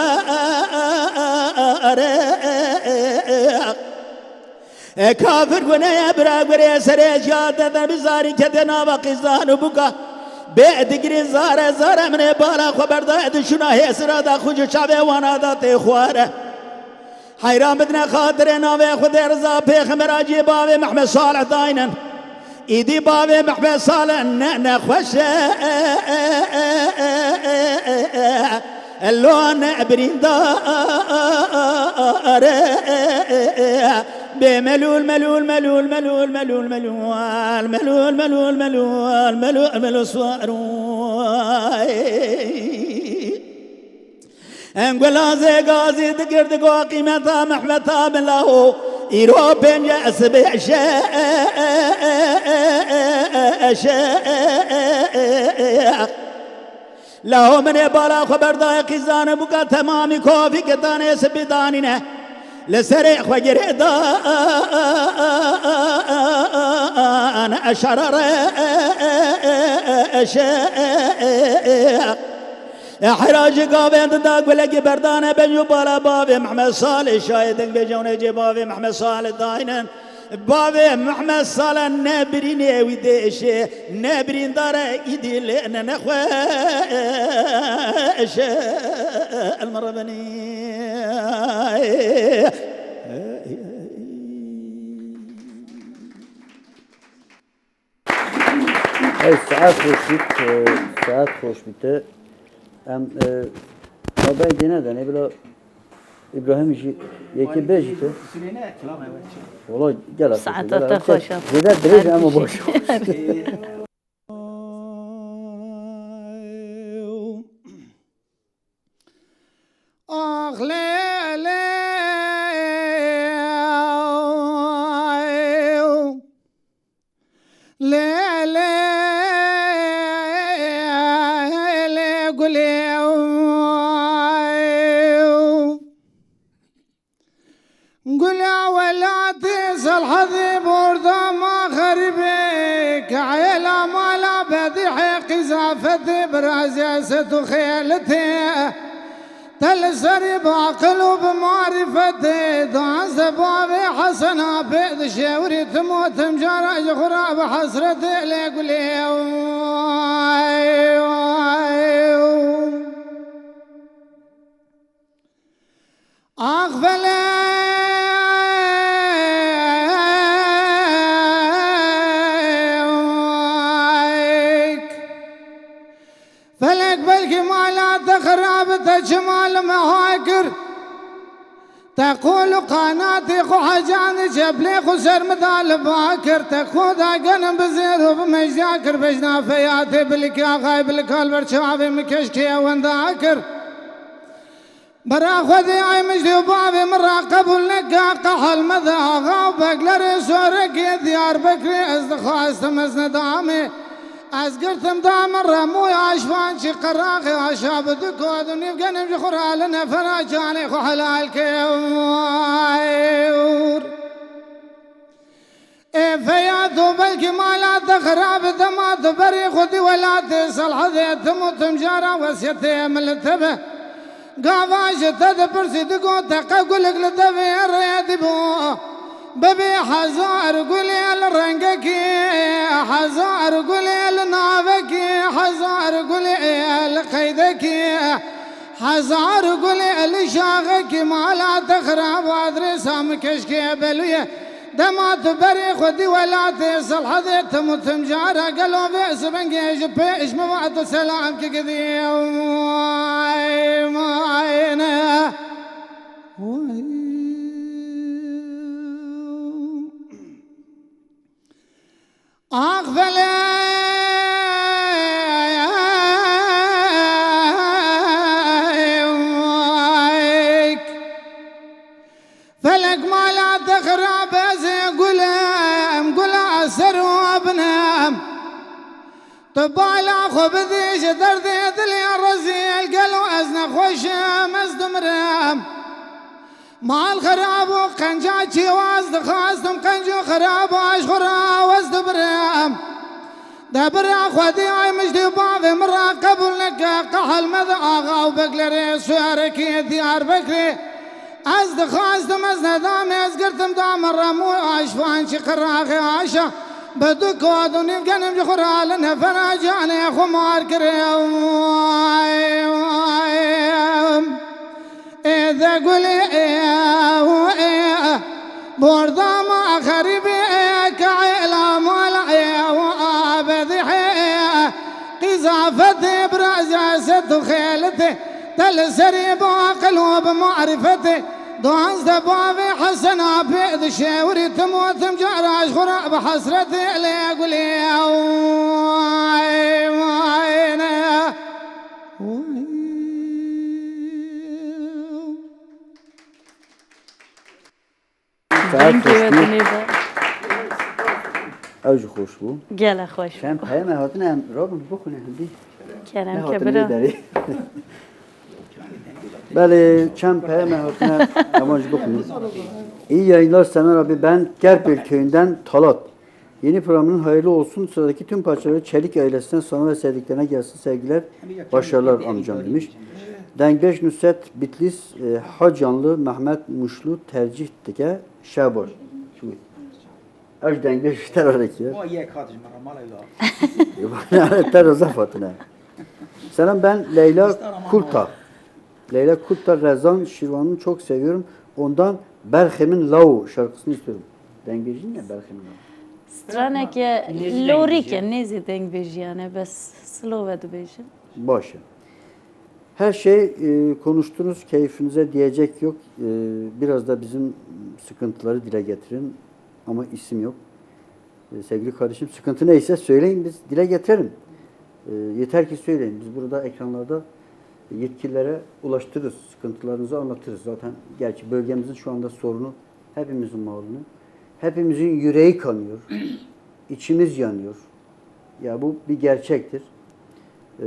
Ê kafir gune ye bira gurê serê ciya te de bizarî kete nava qîzan û bûka. Bê digirî zare zare min ê bala xwe berda dişuna hêsira da xûc û çavê wana da tê xware. Heyran bidine xatirê navê Xwedê Riza Pêxembera cî bavê Mehmed Salih daynin. Îdî bavê Mehmed Salih ne nexweş e. Lo ne birîndar e. Bê melûl, melûl, melûl, melûl, melûl, melûl, melûl, melûl, melûl, melûl, melûl, suarû. Engulazê gazî digir digo qîmeta Mehmeta Mila û îro pênce sibê şe. Laho min ê bala xwe berdayê qîzanê bûka temamî kovî ketanê sibî danîne. Li serê xwe girê dan eşarare. Hera ji gavên dida gulekî berdane ben û bala bavê Mehmed Salê şayê deng bêje hûn ê cê bavê Mehmed Salê daynin. Bavê Mehmed Salê ne birînê wî dêşê, ne birîndare îdî lê ne nexweş. Elmerebenî. Ey saet xweş bît, e, saet xweş bît. Em, e, navbeyê dîne de ne bila Îbrahîm jî yekê bê jî te. Wala gel. Saeta te xweş e. Zêde dirêj em û boş. Ax lê lê, lê lê, lê gulê. Gula welatê Selhedê bordama xeribê, ke ela mala bedîhê qîzafetê birazê set û xeyalitê. Te li serî bi aqil û bi marîfetê, dan ze bavê Hesena pê dişêwirî tim û tim cara ji xwe re bi hesretê lê gulê. Ax felek, felek belkî mala te xirab, te çima li me ha kir? Te qol û qanatê xwe hecan, çeplê xwe ser min da li ba kir. Te xwe da genim bi zêr û bi mejda kir. Bejna feyatê bilikê axayê bilikal ber çavê min keşkê wenda kir. Bera Xwedê ay mijdê û bavê min ra qebûl neka, qehal me de axa û beglerê sorekê Diyarbekirê ez dixwastim ez nedamê. Ez girtim da min remûy aşvan çi qeraxê aşa bi du kod û nîv genim ji xwe ra li nefera canê xwe helal kir. Ê feya tu belkî mala te xirab, dema tu berî xwe dî welatê Selhedê, tim û tim cara wesiyetê min li te be. Gava ji te dipirsî digot, te qe gulik li devê rê dibû. Bibê hezar gulê li rengekî, hezar gulê li navekî, hezar gulê li qeydekî, hezar gulê li şaxekî, mala te xirab, adrêsa min keşkê belûye. Dema tu berê xwe dî welatê, Selhedê tim û tim cara gelo vê sibingê ji pêş min ve tu selam ki gidî. Vay, vay, ne. Vay. Ax felek, felek mala te xirab, ez ê gulem, gula ser û binim. Tu bala xwe bidî ji derdê dilê rezîl, gelo ez nexweşim, ez dimirim. Mal xirab û qenca çî waz dixwastim, qenc û xirab aş xwe ra wez dibirim. De bira xwedî ay mijdî bavê min ra qebûl neke, qehel me de axa û beklerê suyarekî Diyarbekirê. Ez dixwastim, ez nedamê, ez girtim dame remû aşvan çi qiraxê aşa. Bi du kod û nîv genim ji xwe ra li nefera canê xwe mar kirê. Vay, vay. Ê de gulê ê û ê, bordama xerîbê ê, ke êla mala ê û abedî hê, qîzafetê biraza set û xêletê, te li serê bi aqil û bi marifetê, duwazdeh bavê Hesena pê dişêwirî tim û tim cara ji xwe re bi hesretê lê gulê. Vay, vay, ne. Saet Dengê xweş we bû. Dinê de. Ew jî xweş bû. Gele xweş bû. Çend peyame hatine em rabin bixwîne hindî. Kerem ke bira. Belê, çend peyame hatine em jî bixwîne. İyi yayınlar Semer abi, ben Kerpil köyünden Talat. Yeni programının hayırlı olsun. Sıradaki tüm parçaları Çelik ailesine, sana ve sevdiklerine gelsin. Sevgiler, başarılar amcam demiş. Dengbej Nusret Bitlis, e, ha canlı Mehmet Muşlu tercih dike şehbaş. Ev ji dengbej ji te re rêkir. Ma yek hat ji me re mala wî. Te re zaf hatine. Selam, ben Leyla Kulta. Leyla Kulta, Rezan Şirvan'ı çok seviyorum. Ondan Berxê min Lawo şarkısını istiyorum. Dengbêjî ne Berxê min Lawo? Straneke lorîk e, nêzî dengbêjiyane, bes slow e dibêjin. Baş e. Her şey, e, konuştunuz, keyfinize diyecek yok. E, biraz da bizim sıkıntıları dile getirin. Ama isim yok. E, sevgili kardeşim, sıkıntı neyse söyleyin, biz dile getirelim. E, yeter ki söyleyin. Biz burada ekranlarda yetkililere ulaştırırız. Sıkıntılarınızı anlatırız. Zaten gerçi bölgemizin şu anda sorunu hepimizin malumu. Hepimizin yüreği kanıyor. İçimiz yanıyor. Ya bu bir gerçektir. E,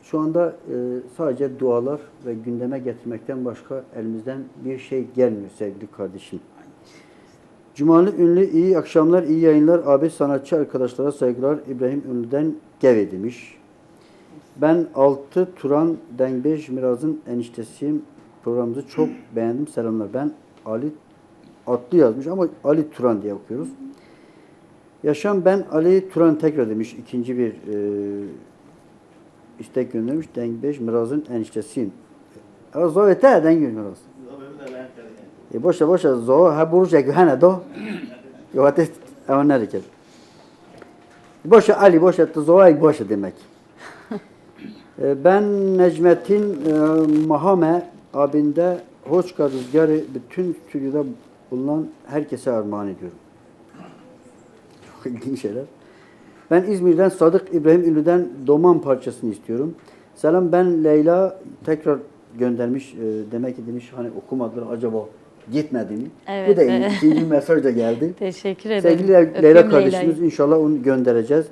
şu anda, e, sadece dualar ve gündeme getirmekten başka elimizden bir şey gelmiyor sevgili kardeşim. Cumalı Ünlü, iyi akşamlar, iyi yayınlar. Abi, sanatçı arkadaşlara saygılar. İbrahim Ünlü'den Geve demiş. Ben Altı Turan Dengbej Miraz'ın eniştesiyim. Programınızı çok beğendim. Selamlar. Ben Ali Atlı yazmış ama Ali Turan diye okuyoruz. Yaşam, ben Ali Turan tekrar demiş. İkinci bir, e, istek göndermiş. Dengbej Miraz'ın eniştesiyim. Ew zavê te ye, Dengbej Miraz. E, boş e, boş e. Zawa he burcek hene do. Yo, hate ew ne dikir. Boş e Ali, boş e. Tu zawayek baş e demek. E, ben Necmettin, e, Mahame abinde Hoçka Rüzgarı bütün stüdyoda bulunan herkese armağan ediyorum. Çok ilginç şeyler. Ben İzmir'den Sadık İbrahim Ünlü'den Doman parçasını istiyorum. Selam, ben Leyla. Tekrar göndermiş. E, demek ki demiş hani okumadılar acaba gitmedi mi? Evet, bu da iyi. Evet. İkinci mesaj da geldi. Teşekkür ederim. Sevgili Le-, Leyla kardeşimiz, inşallah onu göndereceğiz.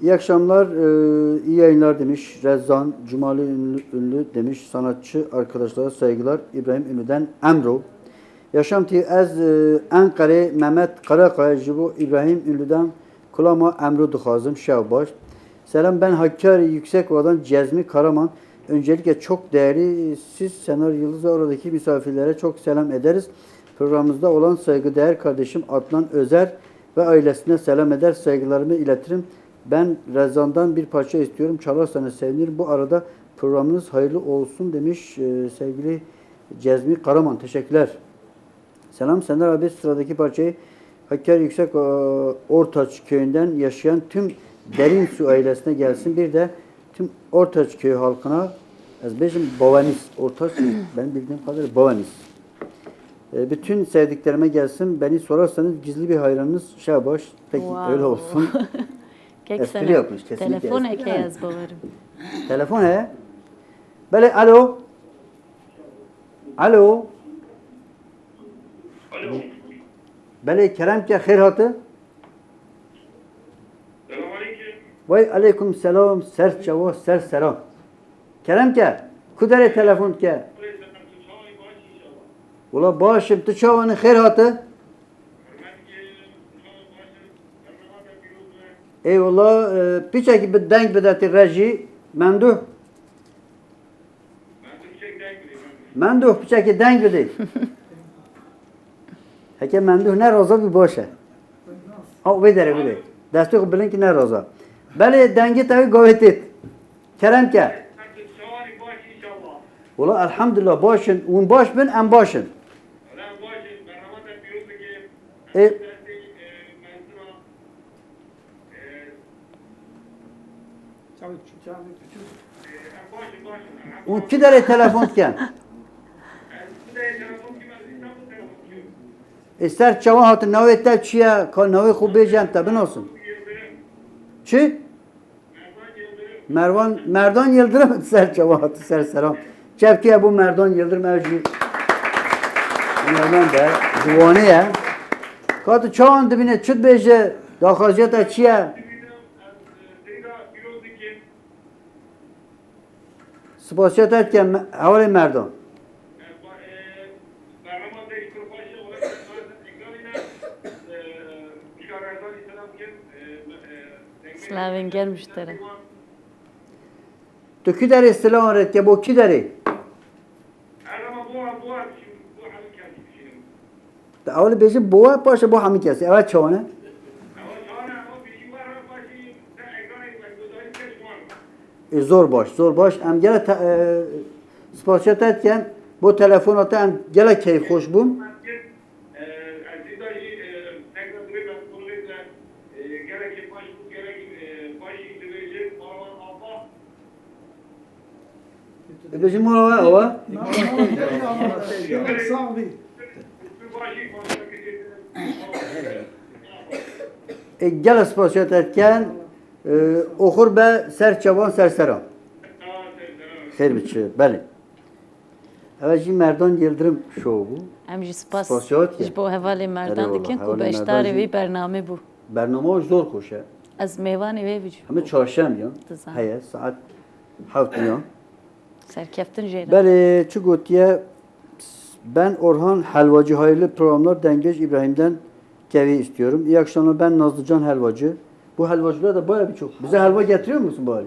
İyi akşamlar, e, iyi yayınlar demiş Rezzan. Cumalı Ünlü, Ünlü demiş sanatçı arkadaşlara saygılar. İbrahim Ünlü'den Emro. Yaşam ti ez, e, Enqerê Mehmet Karakaya ji bo İbrahim Ünlü'den kulama Emro dixwazim. Şev baş. Selam, ben Hakkari Yüksekova'dan Cezmi Karaman. Öncelikle çok değerli siz, Senar Yıldız ve oradaki misafirlere çok selam ederiz. Programımızda olan saygıdeğer kardeşim Adnan Özer ve ailesine selam eder, saygılarımı iletirim. Ben Rezan'dan bir parça istiyorum. Çalarsanız sevinirim. Bu arada programınız hayırlı olsun demiş, e, sevgili Cezmi Karaman. Teşekkürler. Selam Sender abi, sıradaki parçayı Hakkari Yüksek e, Ortaç köyünden yaşayan tüm Derinsu ailesine gelsin. Bir de tüm Ortaç köyü halkına, ez bêjim Bawanis, Ortaç, benim bildiğim kadarıyla Bawanis. E, bütün sevdiklerime gelsin. Beni sorarsanız gizli bir hayranınız Şahbaş. Peki, öyle olsun. Kek Espri sana yapmış, kesinlikle telefon espri. Heke ez bawerim. Telefon he? Belê, alo. Alo. Belê, kerem ke, xêr hati. Selamünaleyküm. Vay aleykum selam, ser çawa, ser selam. Kerem ke, ku derê telefon ke? Wala başim, tu çawanî, xêr hati? Eyvallah, e, piçekî bi deng bide ti rejî, Menduh. Menduh piçekî deng bidê. Heke Menduh ne roza bî baş e. Ha, wê derê bidê. Destê xwe bilind ki ne roza. Belê dengê te wê gavê têt. Kerem ke. Wala elhamdulillah baş in. Hûn baş bin, em baş in. Ê, Çavê biçûk. Û kî derê telefon dikin? Ê, ser çawa hatin? Navê te çi ye? Ka navê xwe bêje, em te binasin. Çi? Mervan, Merdan Yıldırım ser çawa hatin, ser selam. Çepkiye bu Merdan Yıldırım, ev jî Merdan de, ciwanê ye. Ka tu çawan dibîne, çi dibêje, daxwaziya te çi ye? Spasiya te dikem, hevalê Merdan. Slavên germ ji te re. Tu kî derê silavan re dike, bo kî derê? Tu ewil bêjî bo we, paşê bo hemî kesî. Ew çawan e? Ê, zor baş, zor baş. Em gele te, e, spasiya te dikin. Bo telefona te em gele keyfxweş bûn. Dibêjin mala we ew e? Sax bî. E, gelek spasiya te dikin. E, oxir be ser çavan ser seran. Xêr biçi, belê. Ev jî Merdan Yıldırım Show bû. Em jî spas Spasiya dikin. Ji bo hevalê Merdan dikin ku beşdarê vî bernamê bû. Bernama zor xweş e. Ez mêvanê wê bicûm. Heme çarşembiyan heye saet heft yan. Serkeftin jê re. Belê, çi gotiye? Ben Orhan Helvacı, hayırlı programlar, Dengbêj İbrahim'den kevî istiyorum. İyi akşamlar, ben Nazlıcan Helvacı. Bu helvacılar da bayağı birçok. Bize helva getiriyor musun bari?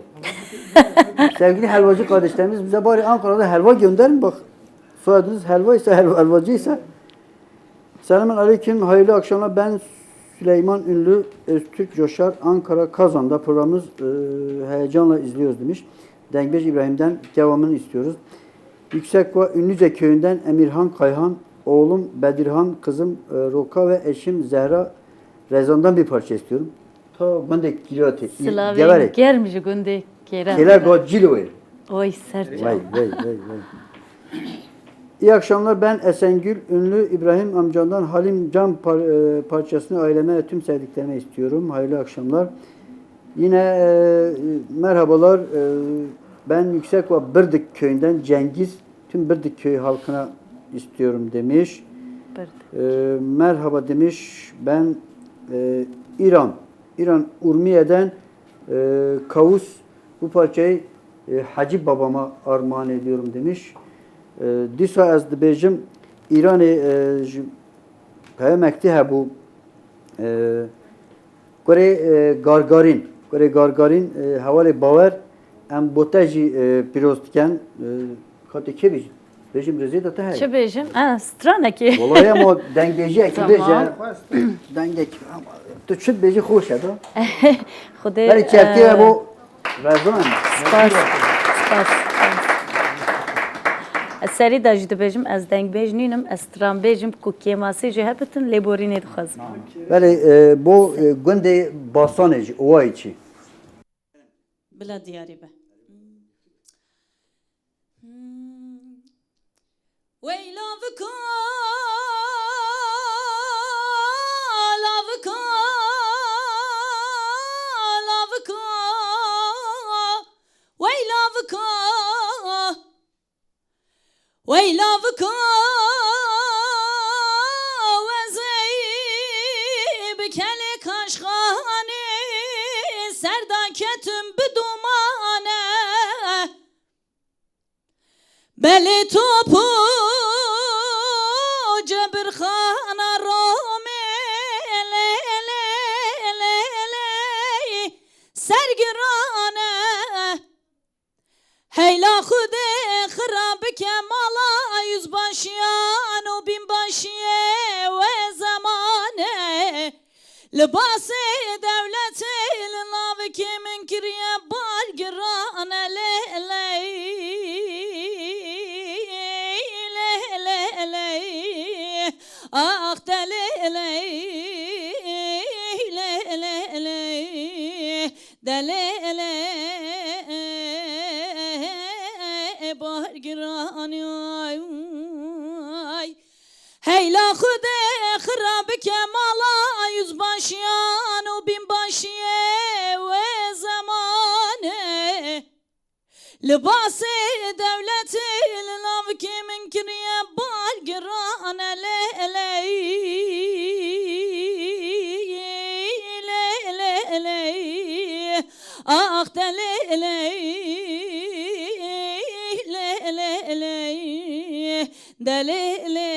Sevgili helvacı kardeşlerimiz, bize bari Ankara'da helva gönderin. Bak, soyadınız Helva ise, Helva, Helvacı ise. Selamun aleyküm, hayırlı akşamlar. Ben Süleyman Ünlü, Öztürk Coşar, Ankara Kazan'da programımız, e, heyecanla izliyoruz demiş. Dengbêj İbrahim'den devamını istiyoruz. Yüksek ve Ünlüce köyünden Emirhan Kayhan, oğlum Bedirhan, kızım, e, Roka ve eşim Zehra Rezan'dan bir parça istiyorum. Ta gundê Kîratê, Silavên Geverê. Germ ji gundê Kêra. Kêla Gocilowê. Oy ser çav. Vay, vay, vay, vay. İyi akşamlar, ben Esengül Ünlü, İbrahim amcamdan Halim Can par- e, parçasını aileme ve tüm sevdiklerime istiyorum. Hayırlı akşamlar. Yine e, merhabalar, e, ben Yüksek ve Bırdık köyünden Cengiz, tüm Bırdık köyü halkına istiyorum demiş. Bırdık. E, merhaba demiş, ben e, İran, İran Urmiye'den e, Kavus, bu parçayı e, Hacı babama armağan ediyorum demiş. E, dîsa ez dibêjim, Îranê e, ji peyemektî hebû, e, kurê e, Gargarîn, kurê Gargarîn, e, hevalê Bawer, em bo te jî e, pîroz dikin. E, Ka tu kê bêjî? Bêjim rêzê de te heye. Çi bêjim? Ah, stranekê. Walayi ama dengbêjiyekî bêje. Tamam. Dengek. Tu çi dibêjî xweş e da. Xwedê, Berî çeftê e, bo Rezan. Spas. Spas. Spas. Ez serî de jî dibêjim, ez dengbêj nînim, ez stranbêj im, ku kêmasî jî hebitin, lêborînê dixwazim. Belê, e, bo, e, gundê Basanê jî, Owayê çi? Bila diyarî be. Wey lavika, lavika, lavika, wey lavika. Wey lavika, ez ê bi kelê kaşxanê ser de ketim bi domane. Belê top û cebirxana Romê lê, lê, lê, lê, sergiran e. Heyla Xwedê xira bike mala yüzbaşiyan û binbaşiyê wê zemanê. Libasê dewletê li navikê min kiriye bar giran e lê ley, lê lê ley, ax de lê ley, lê lê ley. Delê lê bar giran ay. Heyla Xwedê xira bike mala yüzbaşiyan û binbaşiyê wê zemanê. Libasê dewletê li navikê min kiriye bar giran e lê ley, lê lê ley, ax de lê ley, lê lê ley, de lê lê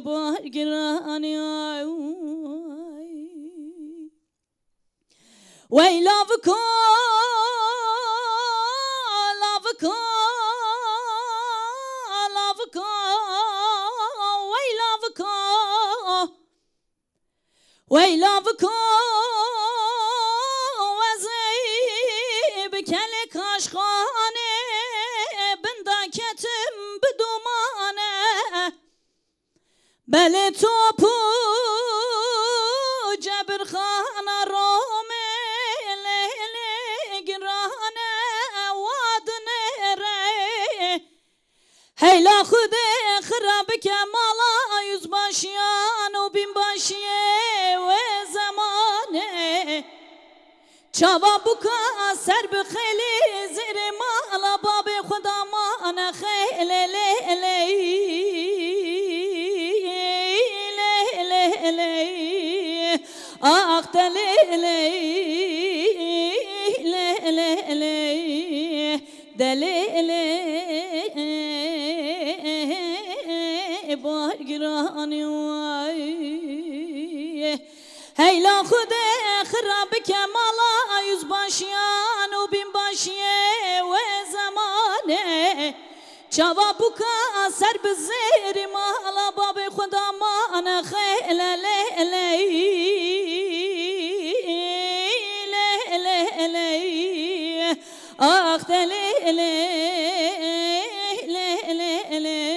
bar giran e ay. Wey lavika, lavika, lavika, wey lavika. Wey lavika, ez ê bi kelê kaşxanê bin de ketim bi domane. Belê top û cebirxana Romê lê, lê giran e wa dinêre. Heyla Xwedê xira bike mala yüzbaşiyan û binbaşiyê wê zemanê. Çava bûka ser bi xêlî zêrê mala babê xwe da mane xêlê lê lê, lê lê lê, ax de lê lê, lê lê lê, de lê lê bar giran ay. Heyla Xwedê xira bike mala yüzbaşiyan û binbaşiyê wê zemanê. Çava bûka ser bi zêrî mala babê xwe da mane xêle lê ley, lê lê ley, ax de lê ley, lê lê ley.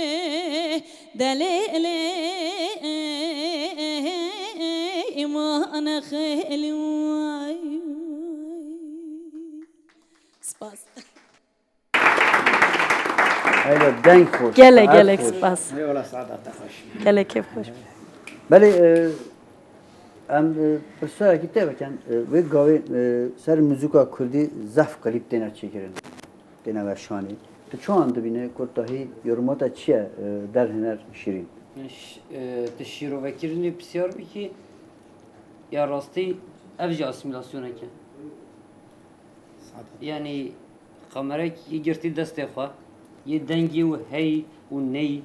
Delê lê îman xêlî way. Spas. Eyla deng xweş. Gelek, saet gelek xweş. Spas. Eyvallah, saet te xweş. Gelek kêf xweş. Belê, e, em, e, pirsarekî te bikin, e, wê gavê, e, ser muzîka kurdî zehf klîp têne çêkirin. Têne weşanî. Tu çawan dibîne, kurtahî, yoruma te çi ye, e, derhêner Şîrîn? Ş-, e, tu şîrovekirinê pisyar bikî, ya rastî ev jî asîmîlasyonek e. Yanî kamerek yê girtî destê xwe, yê dengê û hey û ney.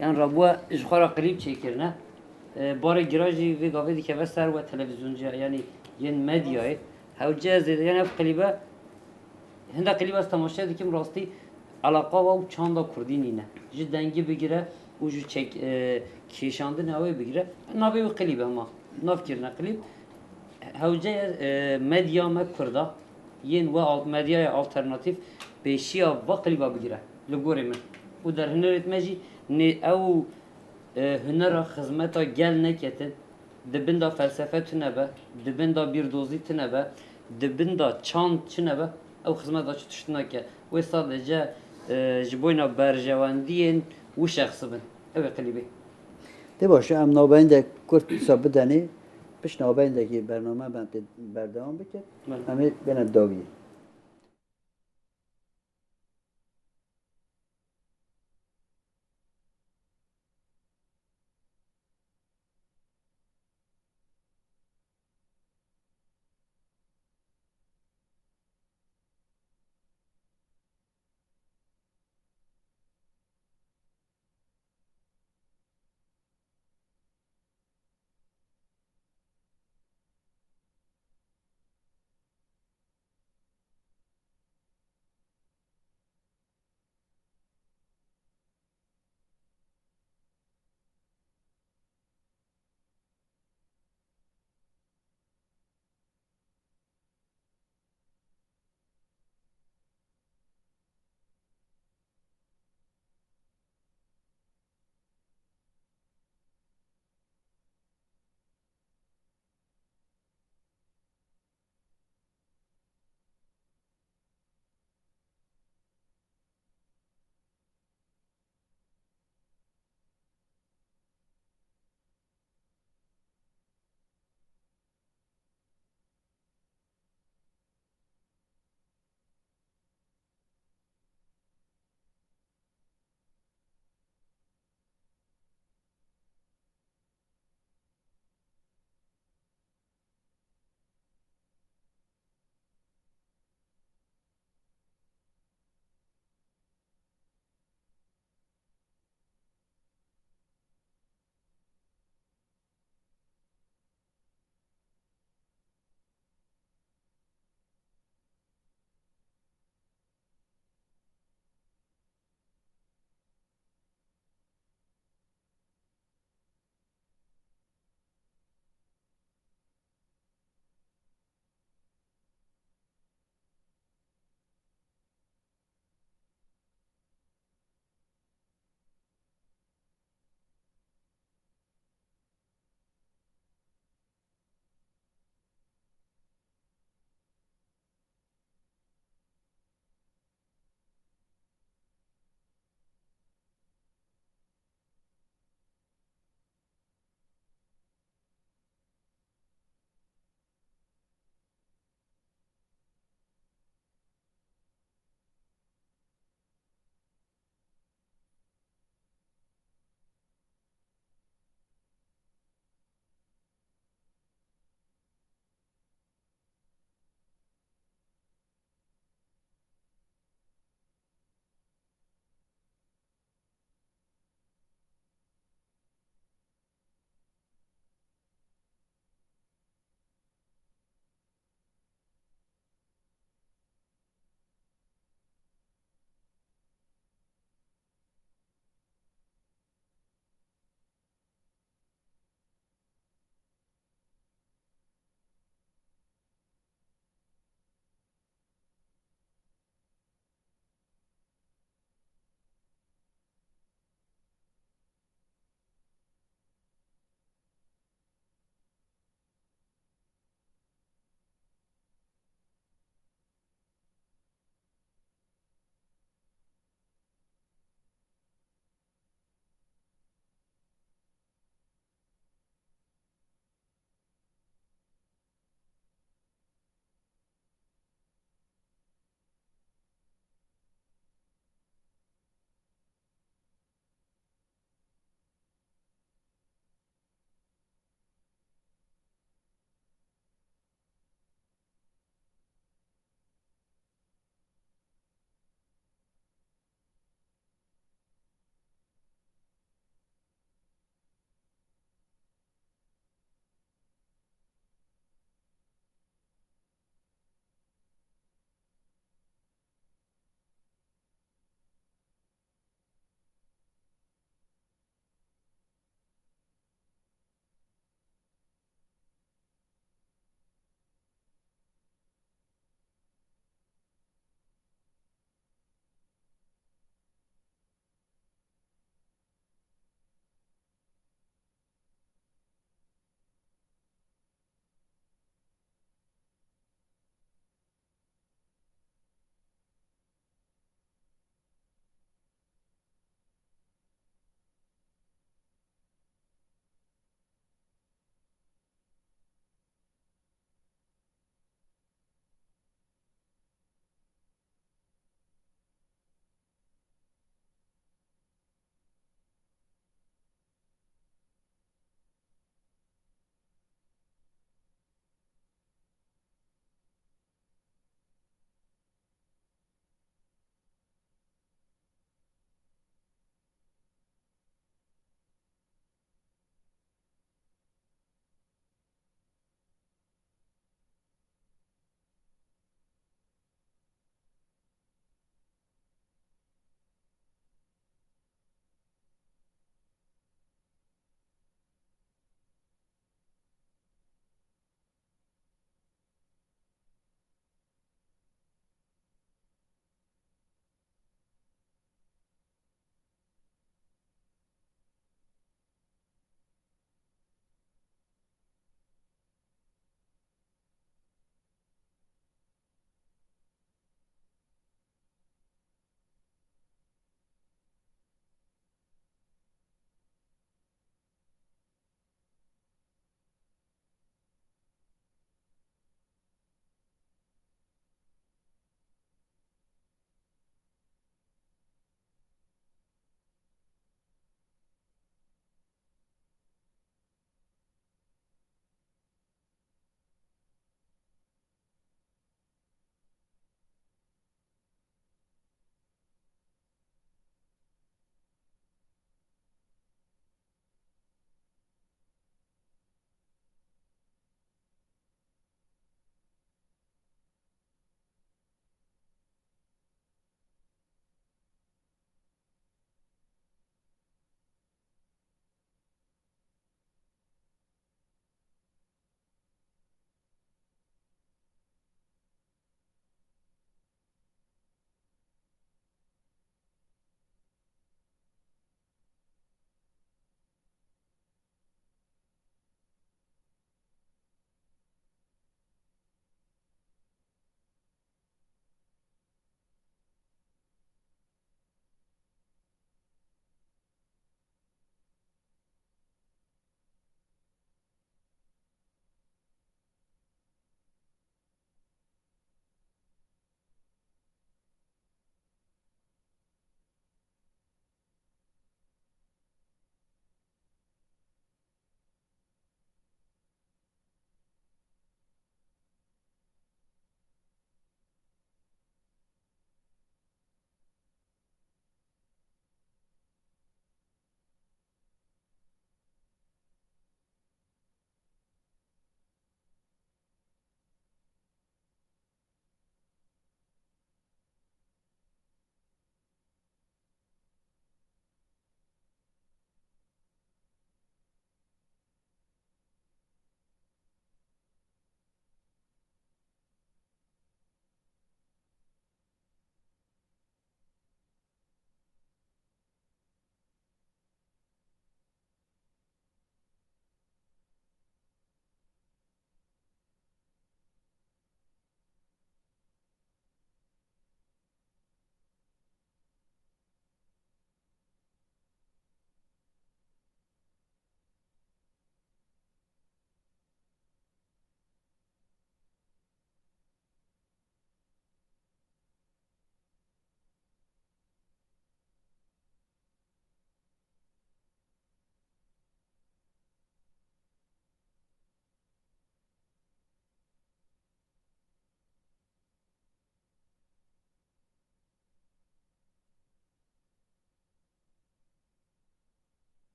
Yan rabûa ji xwe re klîp çêkirine. E, barê gira jî vê gavê dikeve ser we televîzyoncî, yanî yên medyayê. Hewce ez ê, yanî ev klîbe Hinde klîba ez temaşe dikim, rastî eleqa wa û çanda kurdî nîne. Ji dengî bigire û ji çek-, e, kêşandina wê bigire. Navê wê klîb e, hema nav kirine klîb. Hewce ye, e, medya me kurda, yên we al-, medyaya alternatîf Pêşiya va klîba bigire li gorê min. Û derhunerêt me jî nê ew, e, hunera xizmeta gel neketin, di bin de felsefe tune be, di bin de bîrdozî tune be, di bin de çand çune be, ew xizmeta çi tişt nake. Wê sadece, e, ji boyna berjewendiyên wî şexsî bin. Ew ê klîbê. Tê baş e, em navbeyndek kurt dîsa bidenê, pişt navbeyndekî bername me tê berdewam bike. Belê. Em ê bêne dawiyê.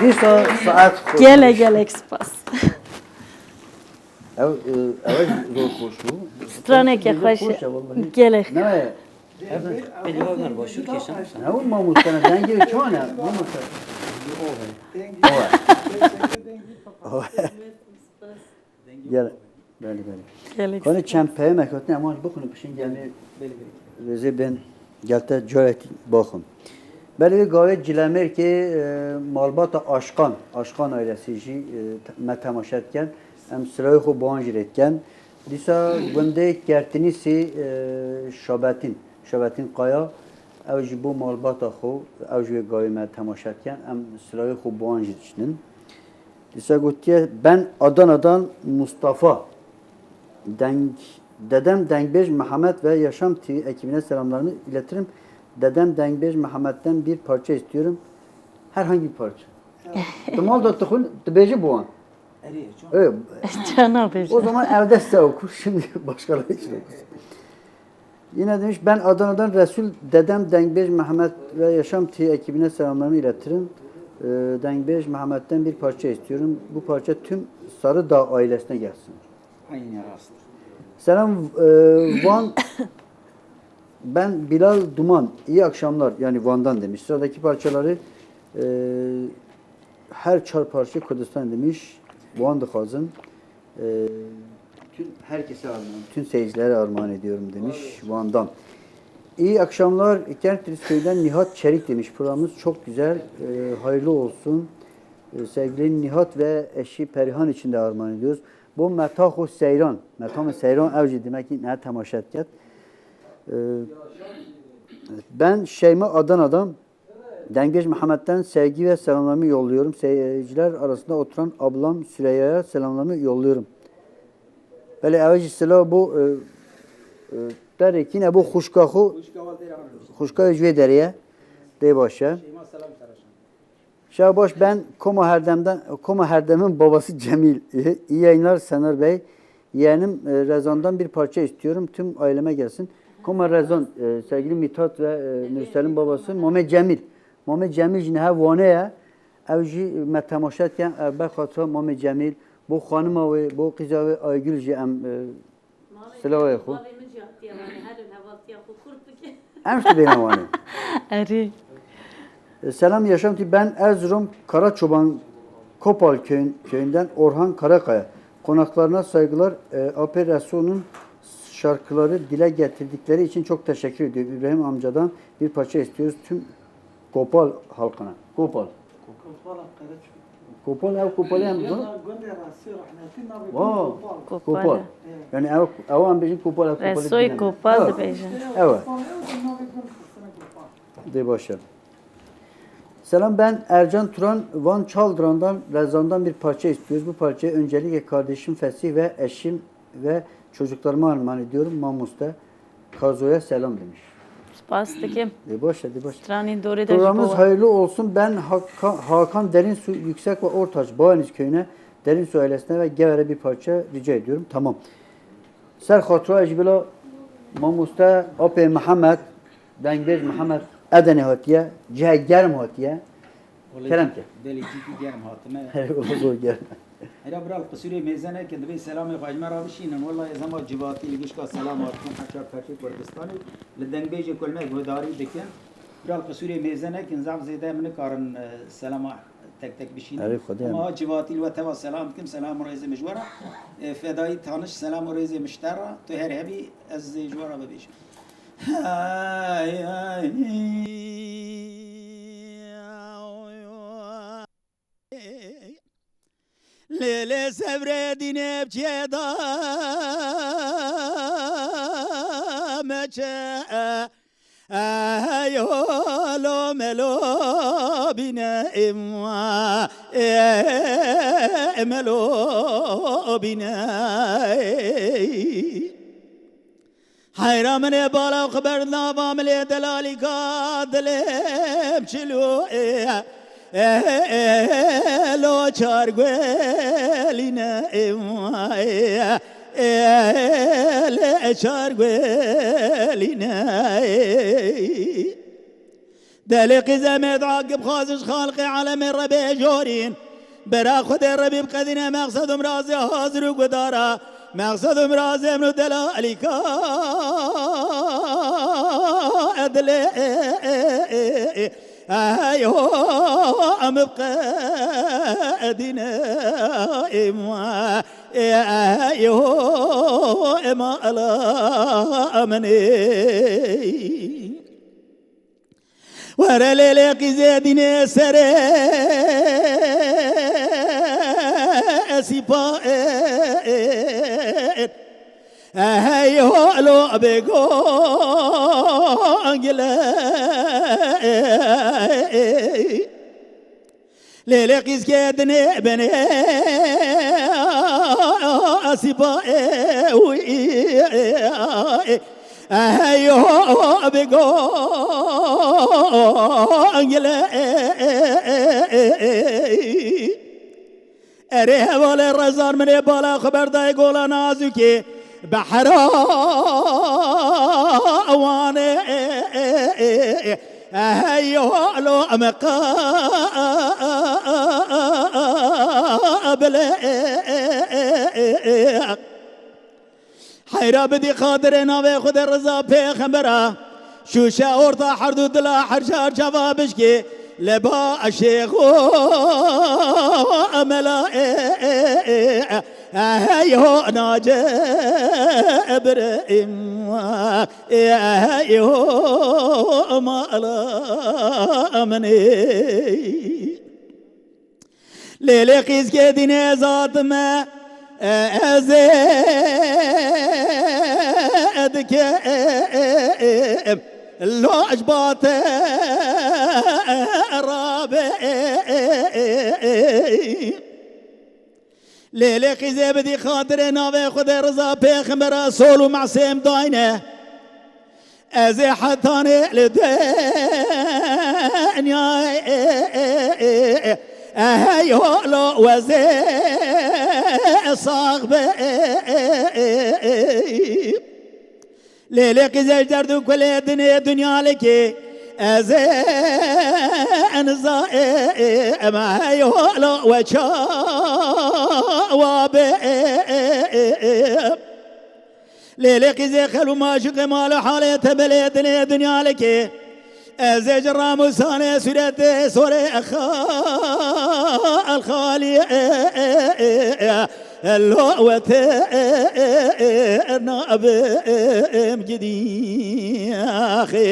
Dîsa saet xweş. Gelek gelek spas. Ew, e, ew zor xweş bû. Straneke xweş. Xweş e, wallahî. Gelek. Ne? Pêlî ver, başûr kêşan. Ne o mamoste, ne dengê çan e, mamoste. Owe. Owe. Gel. Belê, belê. Gelek. Kanî çend peyemek hatine, em an bixwînin, pişin gelmê rêzê bên, gel te carek baxin. Belê, wê gavê Cilemêrkê, e, malbata Aşkan, Aşkan ailesî jî, e, te-, me temaşe dikin. Em silavê xwe bi wan jî rê dikin. Dîsa gundê Kertinîsî, e, Şabetîn, Şabetîn Kaya, ew jî bo malbata xwe, ew jî wê gavê me temaşe dikin. Em silavê xwe bi wan jî dişinin. Dîsa gotiye, ben Adana'dan Mustafa. Deng, dedem Dengbêj Mehmet ve Yaşam T V ekibine selamlarımı iletirim. Dedem Dengbêj Mehmet'ten bir parça istiyorum. Herhangi bir parça. Di mal da dixwin, dibêje bi wan. Erê, çon? Evet. Çana bêje. O zaman evde size okur, şimdi başkaları için okusun. Yine demiş, ben Adana'dan Resul, dedem Dengbêj Mehmet ve Yaşam T V ekibine selamlarımı iletirim. Ee, Dengbêj Mehmet'ten bir parça istiyorum. Bu parça tüm Sarıdağ ailesine gelsin. Aynı rast. Selam, e, Van, ben Bilal Duman. İyi akşamlar. Yani Van'dan demiş. Sıradaki parçaları, e, her çar parça Kurdistan demiş. Van dixwazin. Ee, bütün herkese armağan, bütün seyircilere armağan ediyorum demiş Van'dan. İyi akşamlar. Kertris köyünden Nihat Çelik demiş. Programımız çok güzel. Ee, hayırlı olsun. Ee, sevgili Nihat ve eşi Perihan için de armağan ediyoruz. Bu Metax û Seyran. Metax û Seyran ew jî demek ki ne temaşe diket. Ee, ben Şeyma Adana'dan. Dengbeş Mehmet'ten sevgi ve selamlarımı yolluyorum. Seyirciler arasında oturan ablam Süreyya'ya selamlarımı yolluyorum. Belê, ew jî silav bo, e, e, te rê kîne bo xwişka xwe. Xwişka wê ji wê derê ye. Dê baş e. Şevbaş, ben Koma Herdem'den, Koma Herdem'in babası Cemil. İyi yayınlar Senar Bey. Yeğenim, e, Rezan'dan bir parça istiyorum. Tüm aileme gelsin. Koma Rezan, e, sevgili Mithat ve, e, Nursel'in babası Mame Cemil. Mame Cemil jî niha Wane ye. Ew jî me temaşe dikin. E, berxatira Mame Cemil. Bo xanima wê, bo qîza wê Aygül jî em, e, Silavê xwe. Malê min jî hatiye Wane. Her li hevaltiya xwe kurt bike. Em jî bêne Wane. Erê. E, selam Yaşam T V. Ben Erzurum Karaçoban Kopal köyün-, köyünden Orhan Karakaya. Konaklarına saygılar. E, Apê Resul'un şarkıları dile getirdikleri için çok teşekkür ediyorum. İbrahim amcadan bir parça istiyoruz tüm Kopal halkına. Kopal. Kopal ev Kopalê em zon. Gundê Resî rehmetî navê Wow. Gund Kopal. Kopal. Kopal. Yani ev, ew em bêjin Kopal, ev Kopalê Resoyê dibînin. Kopal Evet. dibêjin. Evet. Ew navê gund xistine Kopal. Dê baş e. Selam, ben Ercan Turan, Van Çaldıran'dan, Rezan'dan bir parça istiyoruz. Bu parçayı öncelikle kardeşim Fesih ve eşim ve çocuklarıma armağan ediyorum. Mamoste Kazo'ya selam demiş. Spas dikim. Dê baş e, dê baş e. Stranên dorê de ji Programımız bo hayırlı olsun. Ben Haka-, Hakan Derinsu Yüksek ve Ortaç, Bağeniz köyüne, Derinsu ailesine ve Gever'e bir parça rica ediyorum. Tamam. Ser xatura ji bila mamoste Apê Mihemed, Dengbêj Mihemed Edenê hatiye, cihê germ hatiye. Wele Kerem ke. Belê, cidî germ hatime. Wele zor germ. Hera bira li qisûrê mêze nekin, divê selamê xwe ji me re bişînin. Wela ez hema civatî li gişka selam dikim, heşa peşê Kurdistanê. Li dengbêjê ku li me guhdarî dikin. Bira li qisûrê mêze nekin, zaf zêde em nikarin, e, selama tek tek bişînin. Erê Xwedê. Hema civatî li we teva selam dikim, selam û rêzê min ji we re. E, Fedayî Taniş, selam û rêzê min ji te re. Tu her hebî, ez ê ji we re bibêjim. Lê, lê sevredîne bçe da meçe. Eyo lo melo bîne, melo bîne. Heyra min ê bala xwe bernava min lê delalîka dilê çilo ê, ê, ê, lo çar guelîne, ê, ê, lê çar guelîne. Delê qîzê mêd Akib xwazin ji Xaliqê alemê Rebê jorîn. Bera Xwedê Rebî bi qedîne meqsed û mirazê hazir û gudara. Meqsed û mirazê min û delalîka dilê. Hey ho, em bi qedîne êma. Hey ho, êma ala min ê. Were lêlê qîzê dînê serê sîpa ê. Hey ho lo bêgongile. Lêlê qîzkê dinê binê sîpa ê wî. Hey ho bêgongile. Erê hevalê rezar min ê bala xwe berdayê gola nazûkê. Behra wan ê. Hey ho lo em qabil ê. Heyra bidî xatirê navê Xwedê Riza Pêxembera. Şûşe orta herdu dila her çar çava bişkê. Leba şêxo emela ê. Hey ho nace Ibrahim. Hey ho mala min ê. Lêlê qîzkê dînê zat me, ez ê dikim loj bate rabe. Lêlê qîzê bidî xatirê navê Xwedê Riza Pêxembera sol û mesêm dayne. Ez ê hetanê li dinyayê hey holo wezê sax be. Lê lê qîzej derd û kulê dinê dinya likê. Ez ê enza ê ema hey holo we çawa be. Lê lê qîzê xel û maşiqê mal û halê temelê dinê dinya likê. Ez ê ji ram û sanê sûretê sorê xal xalî lo we tê nabim gidî axê.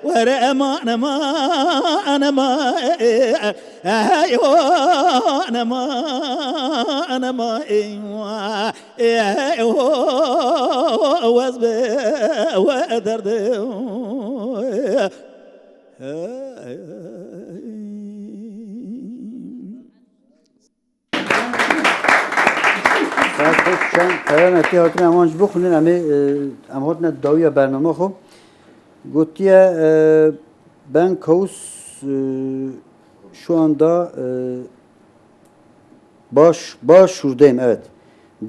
Were eman eman eman hey ho eman eman. Ê, ê, o, wez be, we derdê. Saet beş çend peyanekê hatine eman ji bixwînin, em ê, e, em hatine dawiya bernama xwe. Gotiye, e, ben Kavus, e, şu anda, e, Baş, Başur'dayım, evet.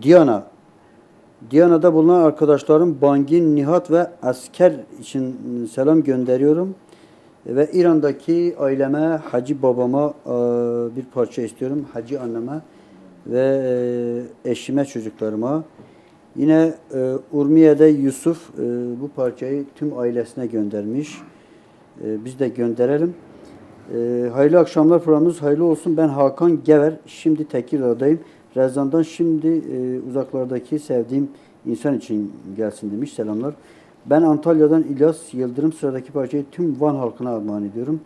Diyana. Diyana'da bulunan arkadaşlarım Bangin, Nihat ve Asker için selam gönderiyorum. Ve İran'daki aileme, Hacı babama, e, bir parça istiyorum. Hacı anneme ve, e, eşime, çocuklarıma. Yine, e, Urmiye'de Yusuf, e, bu parçayı tüm ailesine göndermiş. E, biz de gönderelim. E, hayırlı akşamlar, programımız hayırlı olsun. Ben Hakan Gever, şimdi Tekirdağ'dayım. Rezan'dan şimdi, e, uzaklardaki sevdiğim insan için gelsin demiş. Selamlar. Ben Antalya'dan İlyas Yıldırım, sıradaki parçayı tüm Van halkına armağan ediyorum.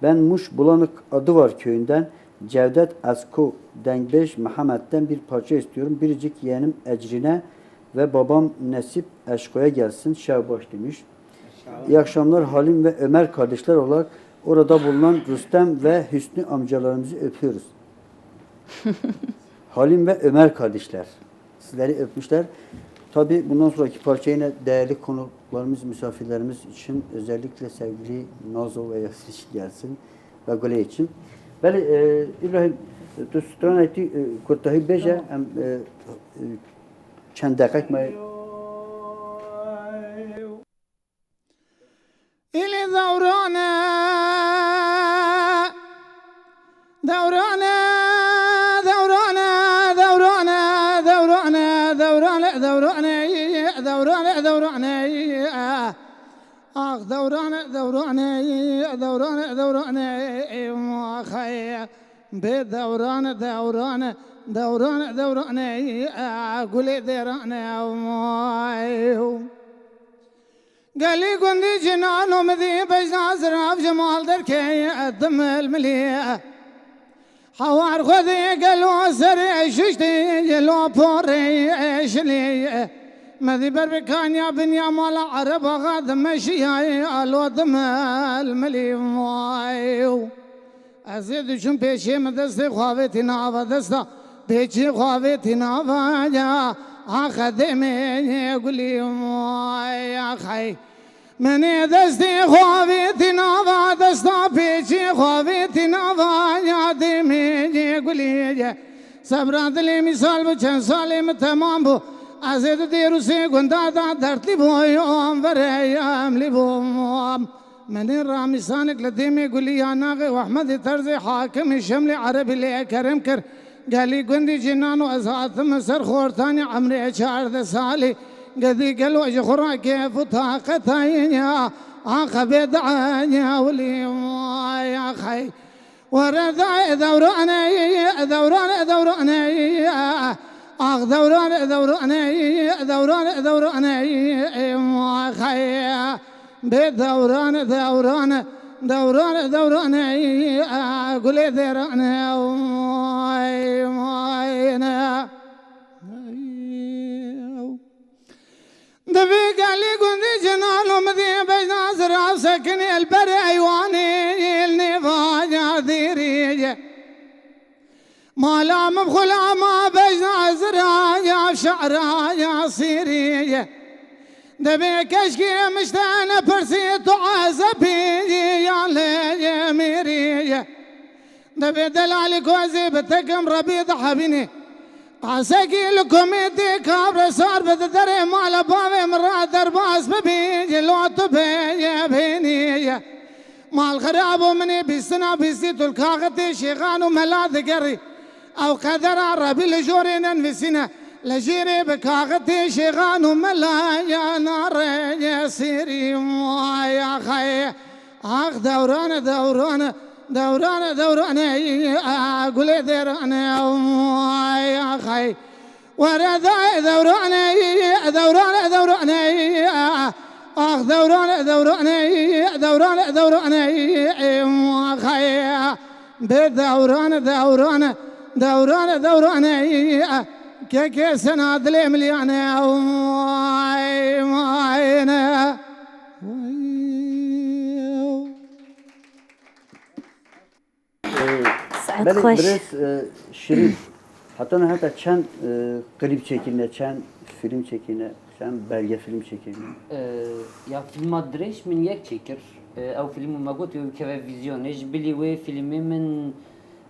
Ben Muş Bulanık Adıvar köyünden Cevdet Esko, Dengbej Mehmet'ten bir parça istiyorum. Biricik yeğenim Ecrine ve babam Nesip Eşko'ya gelsin. Şevbaş demiş. İyi akşamlar Halim ve Ömer kardeşler olarak orada bulunan Rüstem ve Hüsnü amcalarımızı öpüyoruz. Halim ve Ömer kardeşler. Sizleri öpmüşler. Tabii bundan sonraki parça yine değerli konuklarımız, misafirlerimiz için, özellikle sevgili Nazo ve Yasin için gelsin ve Gule için. Belê, e, Îbrahîm, tu stranekî, e, kurtahî bêje, em, e, e, çend deqek me. Îlê dewrane. Dewrane, dewrane, dewrane, dewrane, dewrane, dewrane, dewrane, dewrane. Ax dewrane, dewrane, dewrane, dewrane, ax hey. Bê dewrane, dewrane, dewrane, dewrane, gulê dêrane, vay. Gelî gundî cinan û midî bejna zirav ji mal derkeye dimilmilî. Hawar xwedî gelo serê şiştî lo porê şilî. Medî ber bi kanya binya mala Ereb axa dimeşiyayê alo dimilmilî vay. Ez ê diçûm pêşê min destê xwe avêtî nava desta, pêçê xwe avêtî nava ya, axe demê gulî vay axey. Min ê destê xwe avêtî nava desta, pêçê xwe avêtî nava ya, demê gulî ye. Sebra dilê mîsal bi çend salê min temam bû. Ez ê di dêr û sê gunda da dertlî bûyom, vereyem lî bûm. Menê ramîsanik li dêmê gulî ya naxê û Ehmedê Terzê hakimê Şemlê Erebî lê kerem kir. Gelî gundî cinan û ez hatim ser xortanî emrê çardeh salî. Gedî gelo ji xwe ra kêf û taqetayî ya. Axe bê daye wilî vay axey. Were daye dewrane, dewrane, dewrane. Ax dewrane, dewrane, dewrane, dewrane. Axey. Bê dewran, dewran, dewran, dewran, ey, a, gulê dêran, ey, vay, vay, ne. Divê gelî gundî cinan û midî bejna zirav sekinî el ber eywanî el nêvaca dêrî. Mala min xulama bejna zira ya şe'ra ya sîrî ye. Dibê keşkê miştene pirsî tu ezebî ya lê ye mîrî ye. Dibê delalî ku ez ê bi tekim rebî dihebînî. Qasekî li komê tê kabre sar bi di derê mala bavê min ra derbas bibî ye lo tu bê ye bînî ye. Mal xirab û min ê bîstina bîstî tu li kaxitê şêxan û mela digerî. Ew qedera Rebî li jorê nenivîsîne. Li jêrê bi kaxitê şêxan û mela ya nareye sêrî. Vay axay. Ax dewran e, dewran e, dewran e, dewran e, a gulê dêran e. Vay axay. Were dayê dewranê, dewranê, dewranê. Ax dewranê, dewranê, dewranê, dewranê. Axay. Bê dewranê, dewranê, dewranê, dewranê. Kekê sena dilê milyanê. Vay, vay, ne. Vay. Saet Belê xweş. Birêz, e, Şirîn, heta niha te çend, e, klîp çêkirine, çend fîlm çêkirine, çend belgefîlm çêkirine? E, ya fîlma dirêj min yek çêkir. E, ew fîlm me got, wê bikeve vîzyonê. Ji bilî wê fîlmê min,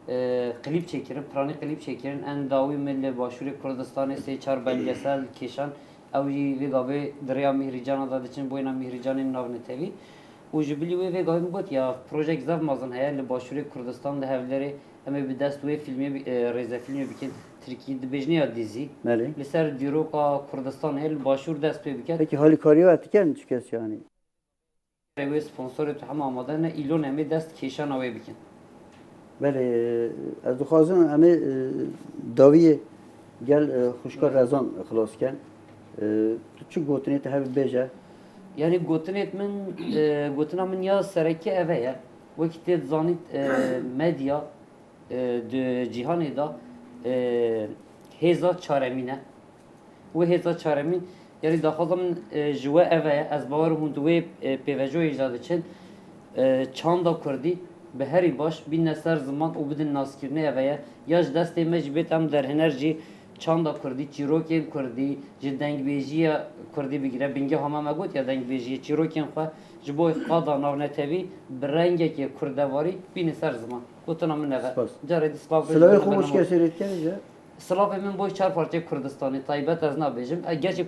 e, klîp çêkirin, piranî klîp çêkirin. En dawî min li Başûrê Kurdistanê sê çar belgesel kêşan. Ew jî vê gavê di rêya Mîhrîcana de diçin, boyna Mîhrîcanê navnetewî. Û ji bilî wê vê gavê min got, ya projek zaf mezin heye li Başûrê Kurdistan, li Hewlêrê, em ê bi dest wê fîlmê bi-, e, rêzefîlmê bikin, tirkî dibêjne ya dîzî. Belê. Li ser dîroka Kurdistan heye, li Başûr dest pê biket. Peki halîkariya we dikin çi kes yanî? Wê sponsorê tu hema amade ne, îlon em ê dest kêşana wê bikin. Belê, ez dixwazim em ê, e, dawiyê gel, e, xwişka Rezan xilas ken. E, tu çi gotinê te hebe bêje? Yanî gotinêt min, e, gotina min ya sereke eve ye. Wekî tê dizanît, e, medya, e, di cîhanê de, e, hêza çaremîn e. Wê hêza çaremîn, yanî daxwaza min, e, ji we ev e, ez bawer hûn di wê, e, pêvejoyê jî de diçin, e, çanda kurdî bi herî baş bîne ser ziman û bidin naskirinê ev e. Ya ji destê me jî bêt em derhêner jî çanda kurdî, çîrokên kurdî, ji dengbêjiya kurdî bigire, bingeha me me got ya dengbêjiyê, çîrokên xwe ji bo qada navnetewî bi rengekê kurdevarî bîne ser ziman. Gotina min ev e. Spas. Carê dî silav bêjim. Silavê xwe bo çi kesê rê dikevê? Silavê min bo çar parçeyê Kurdistanê taybet ez nabêjim. E, gerçek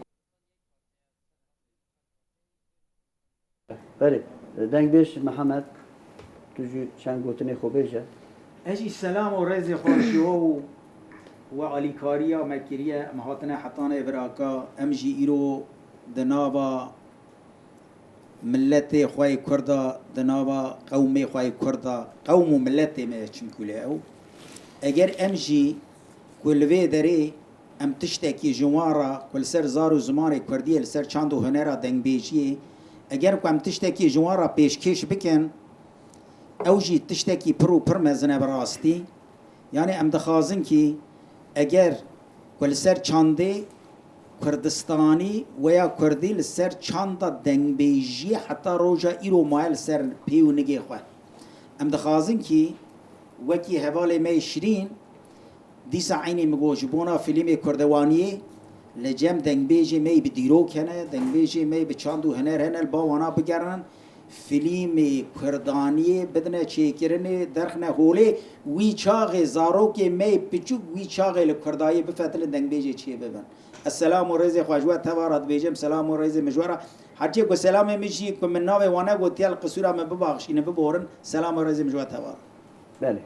Belê, dengbêj Mihemed, tu jî çend gotinê xwe bêje. Ez jî selam û rêzê xwe ji we û we alîkariya me kiriye, em hatine hetanê viraka, em jî îro di nava miletê xwe yê Kurda, di nava qewmê xwe yê Kurda, qewm û miletê me ye çimkû lê ew. Eger em jî ku li vê derê em tiştekî ji wan re ku li ser zar û zimanê Kurdiyê, li ser çand û hunera dengbêjiyê, eger ku em tiştekî ji wan re pêşkêş bikin, ew jî tiştekî pir û pir mezin e bi rastî. Yanî em dixwazin kî eger ku li ser çandê Kurdistanî weya Kurdî, li ser çanda dengbêjiyê heta roja îro maye li ser pê û nigê xwe. Em dixwazin kî wekî hevalê me yê Şirîn, dîsa eynî min got, ji bona fîlmê kurdewaniyê li cem dengbêjê me yê bi dîrok hene, dengbêjê me yê bi çand û huner hene, li ba wana bigerin, fîlmê kurdaniyê bidine çêkirinê, derxine holê, wî çaxê zarokê me yê piçûk wî çaxê li kurdayê bifetilin, dengbêjê çê bibin. Ez selam û rêzê xwe ji we teva re dibêjim, selam û rêzê min ji we re. Herçê ku selamê min jî ku min navê wan negotiye, li qisûra min bibaxşînin, biborin, selam û rêzê min ji we teva re. Belê.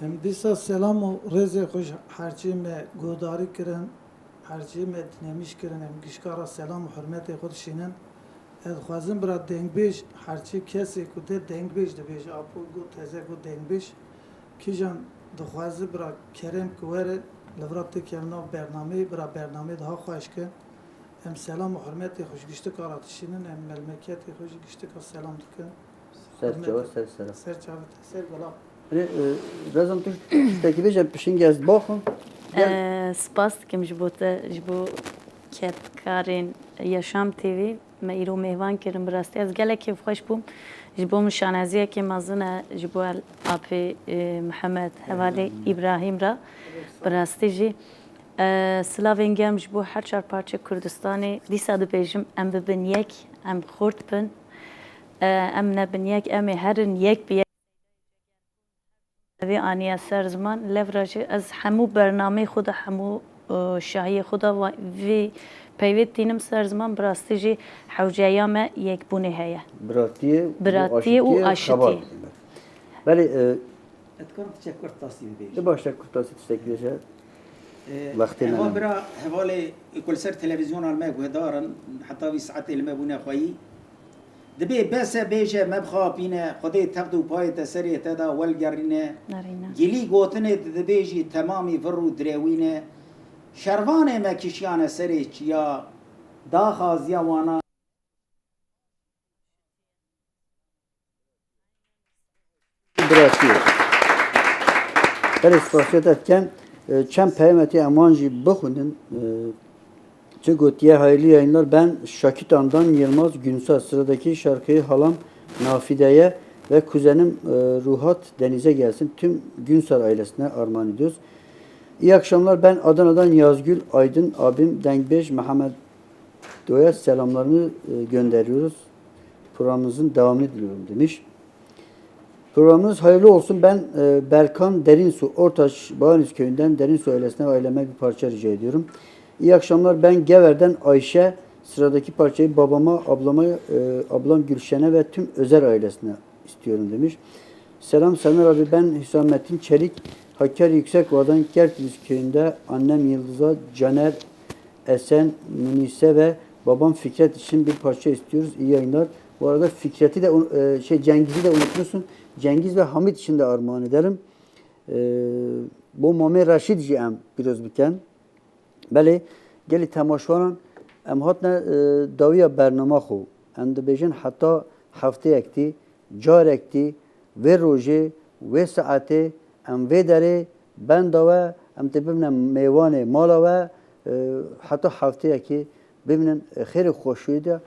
Em dîsa selam û rêzê xwe ji herçê me guhdarî kirin, herçê me dinêmîş kirin, em gişka re selam û hurmetê xwe dişînin. Ez dixwazim bira dengbêj, herçê kesê ku te dengbêj dibêje, apo got teze got dengbêj, kîjan dixwaze bira kerem ki were, li vira tikeve nav bernameyê, bira bernameyê daha xweş ke. Em selam û hurmetê xwe ji giştika re dişînin, em melmeketê xwe jî giştika selam dikin. Ser çava, ser sera. Ser çava te, ser gola. Re-, e, Rezan, tu tiştekî bêje, em pişingî ez dibaxim. Gel. E, spas dikim ji bo te, ji bo kedkarên Yaşam T V me îro mêvan kirin. Bi rastî ez gelek kêfxweş bûm. Ji bo min şanaziyekê mezin e, ji bo el apê, e, Mihemed, hevalê Îbrahîm re. Bi rastî jî, e, silavên germ ji bo her çar parçe Kurdistanê. Dîsa dibêjim, em bibin yek, em xurt bin. E, em nebin yek, em ê herin yek bi yek. Vê aniye ser ziman, levra jî ez hemû bernameyê xwe de, hemû, e, şahiyê xwe de va-, vê peyvê tînim ser ziman, bi rastî jî hewceya me yekbûnê heye. Biratiyê û Biratiyê û aşitiyê aşitiyê. Xebat dibin. Belê, e, Ez dikarim tu çek kurtasî bibêjî? E, baş, çek kurtasî tiştekî bêje. E, Wextê me hema nemaye. Bira hevalê ku li ser televîzyona li me guhdar in, heta vî saetê li me bûne xweyî. Dibê bes e bêje, me bixapîne, Xwedê text û payê te serê te da, welgerîne. Nerîne. Gilî gotinê tu dibêjî temamî vir û direwîne. Şervanê me kişiyane serê çiya, daxaziya wana. Biratiyê. Belê, spasiya te dikem. E, çend peyamê te em wan jî bixwînin. E, çi gotiye, hayırlı yayınlar. Ben Şakit Andan Yılmaz Günsar. Sıradaki şarkıyı halam Nafideye ve kuzenim, e, Ruhat Denize gelsin. Tüm Günsar ailesine armağan ediyoruz. İyi akşamlar. Ben Adana'dan Yazgül Aydın, abim Dengbej Mehmet Doğa'ya selamlarını, e, gönderiyoruz. Programımızın devamını diliyorum demiş. Programınız hayırlı olsun. Ben, e, Berkan Derinsu, Ortaç Bağaniz köyünden Derinsu ailesine ve aileme bir parça rica ediyorum. İyi akşamlar. Ben Gever'den Ayşe. Sıradaki parçayı babama, ablama, e, ablam Gülşen'e ve tüm Özer ailesine istiyorum demiş. Selam Semer abi, ben Hüsamettin Çelik, Hakkari Yüksekova'dan Kertiliz köyünde annem Yıldız'a, Caner, Esen, Munise ve babam Fikret için bir parça istiyoruz. İyi yayınlar. Bu arada Fikret'i de un-, e, şey, Cengiz'i de unutmuşsun. Cengiz ve Hamit için de armağan edelim. E, bu Mame Raşid jî em pîroz bikin. Belê, gelî temaşevanan, em hatine, e, dawiya bernama xwe. Em dibêjin heta hefteyek dî, carek dî, vê rojê, wê saetê, em vê derê benda we, em dê bibine mêvanê mala we, e, heta hefteyekê bibinin, e, xêr û xweşiyê de.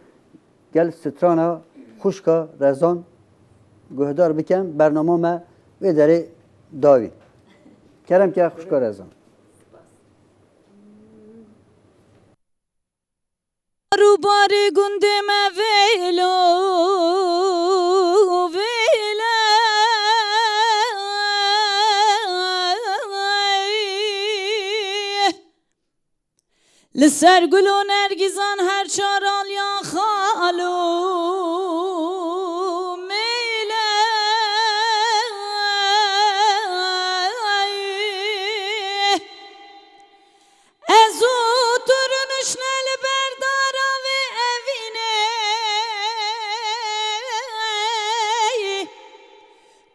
Gel strana xwişka Rezan guhdar bikin, bernama me vê derê dawî. Kerem ke xwişka Rezan. Rûbarê gundê me vêlo, vêle. Li ser gul û nergîzan her çar aliyan xalo.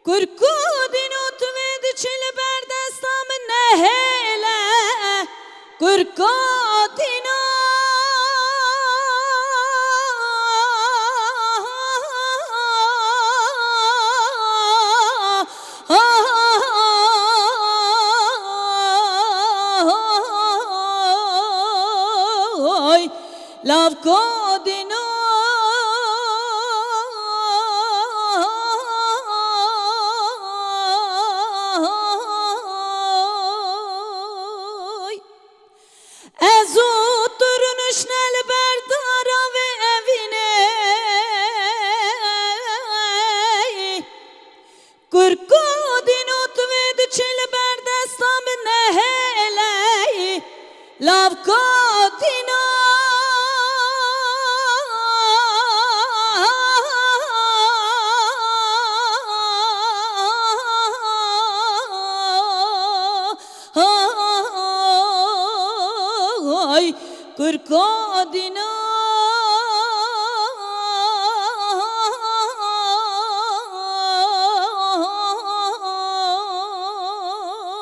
Kurko dîno tu vê diçî li ber desta min nehêle. Kurko dîno. Oy, lav ko dîno. Ez û tu rûnişne li ber dara vê evînê. Kurko dîno tu vê diçî li ber desta min nehêleyî. Lav ko dîno. Oy, kurko dîno.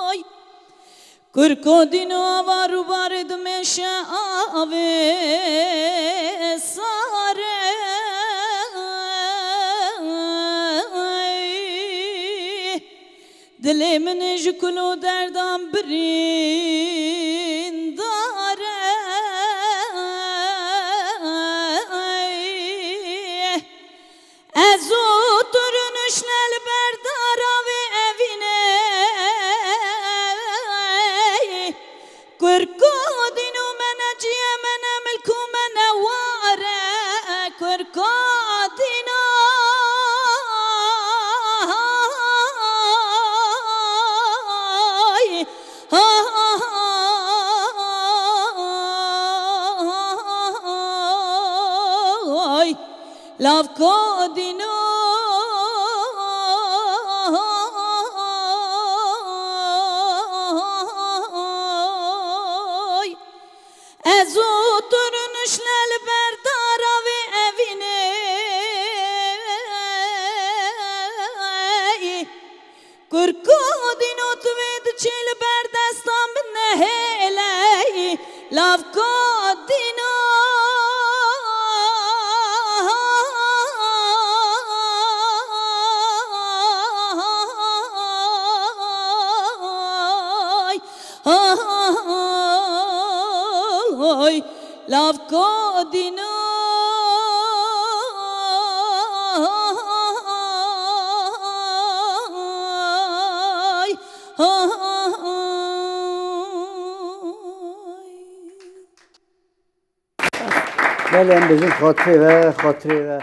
Oy. Kurko dîno ava rûbarê dimeşe avê sare. Dilê min ji kul û derdan birîndar e. Ez û tu rûnişne li ber dara vê evînê. Kurko dîno me ne cî ye, me ne milk û me ne war e. Kurko dîno. Oy, lav ko dîno. Oy. Ez û tu rûnişne li ber dara vê evînê. Kurko dîno tu vê diçî li ber desta min nehêleyî. Lav ko dîno. Oy, lav ko dîno. Belê, em bêjin xatirê ve, xatirê ve.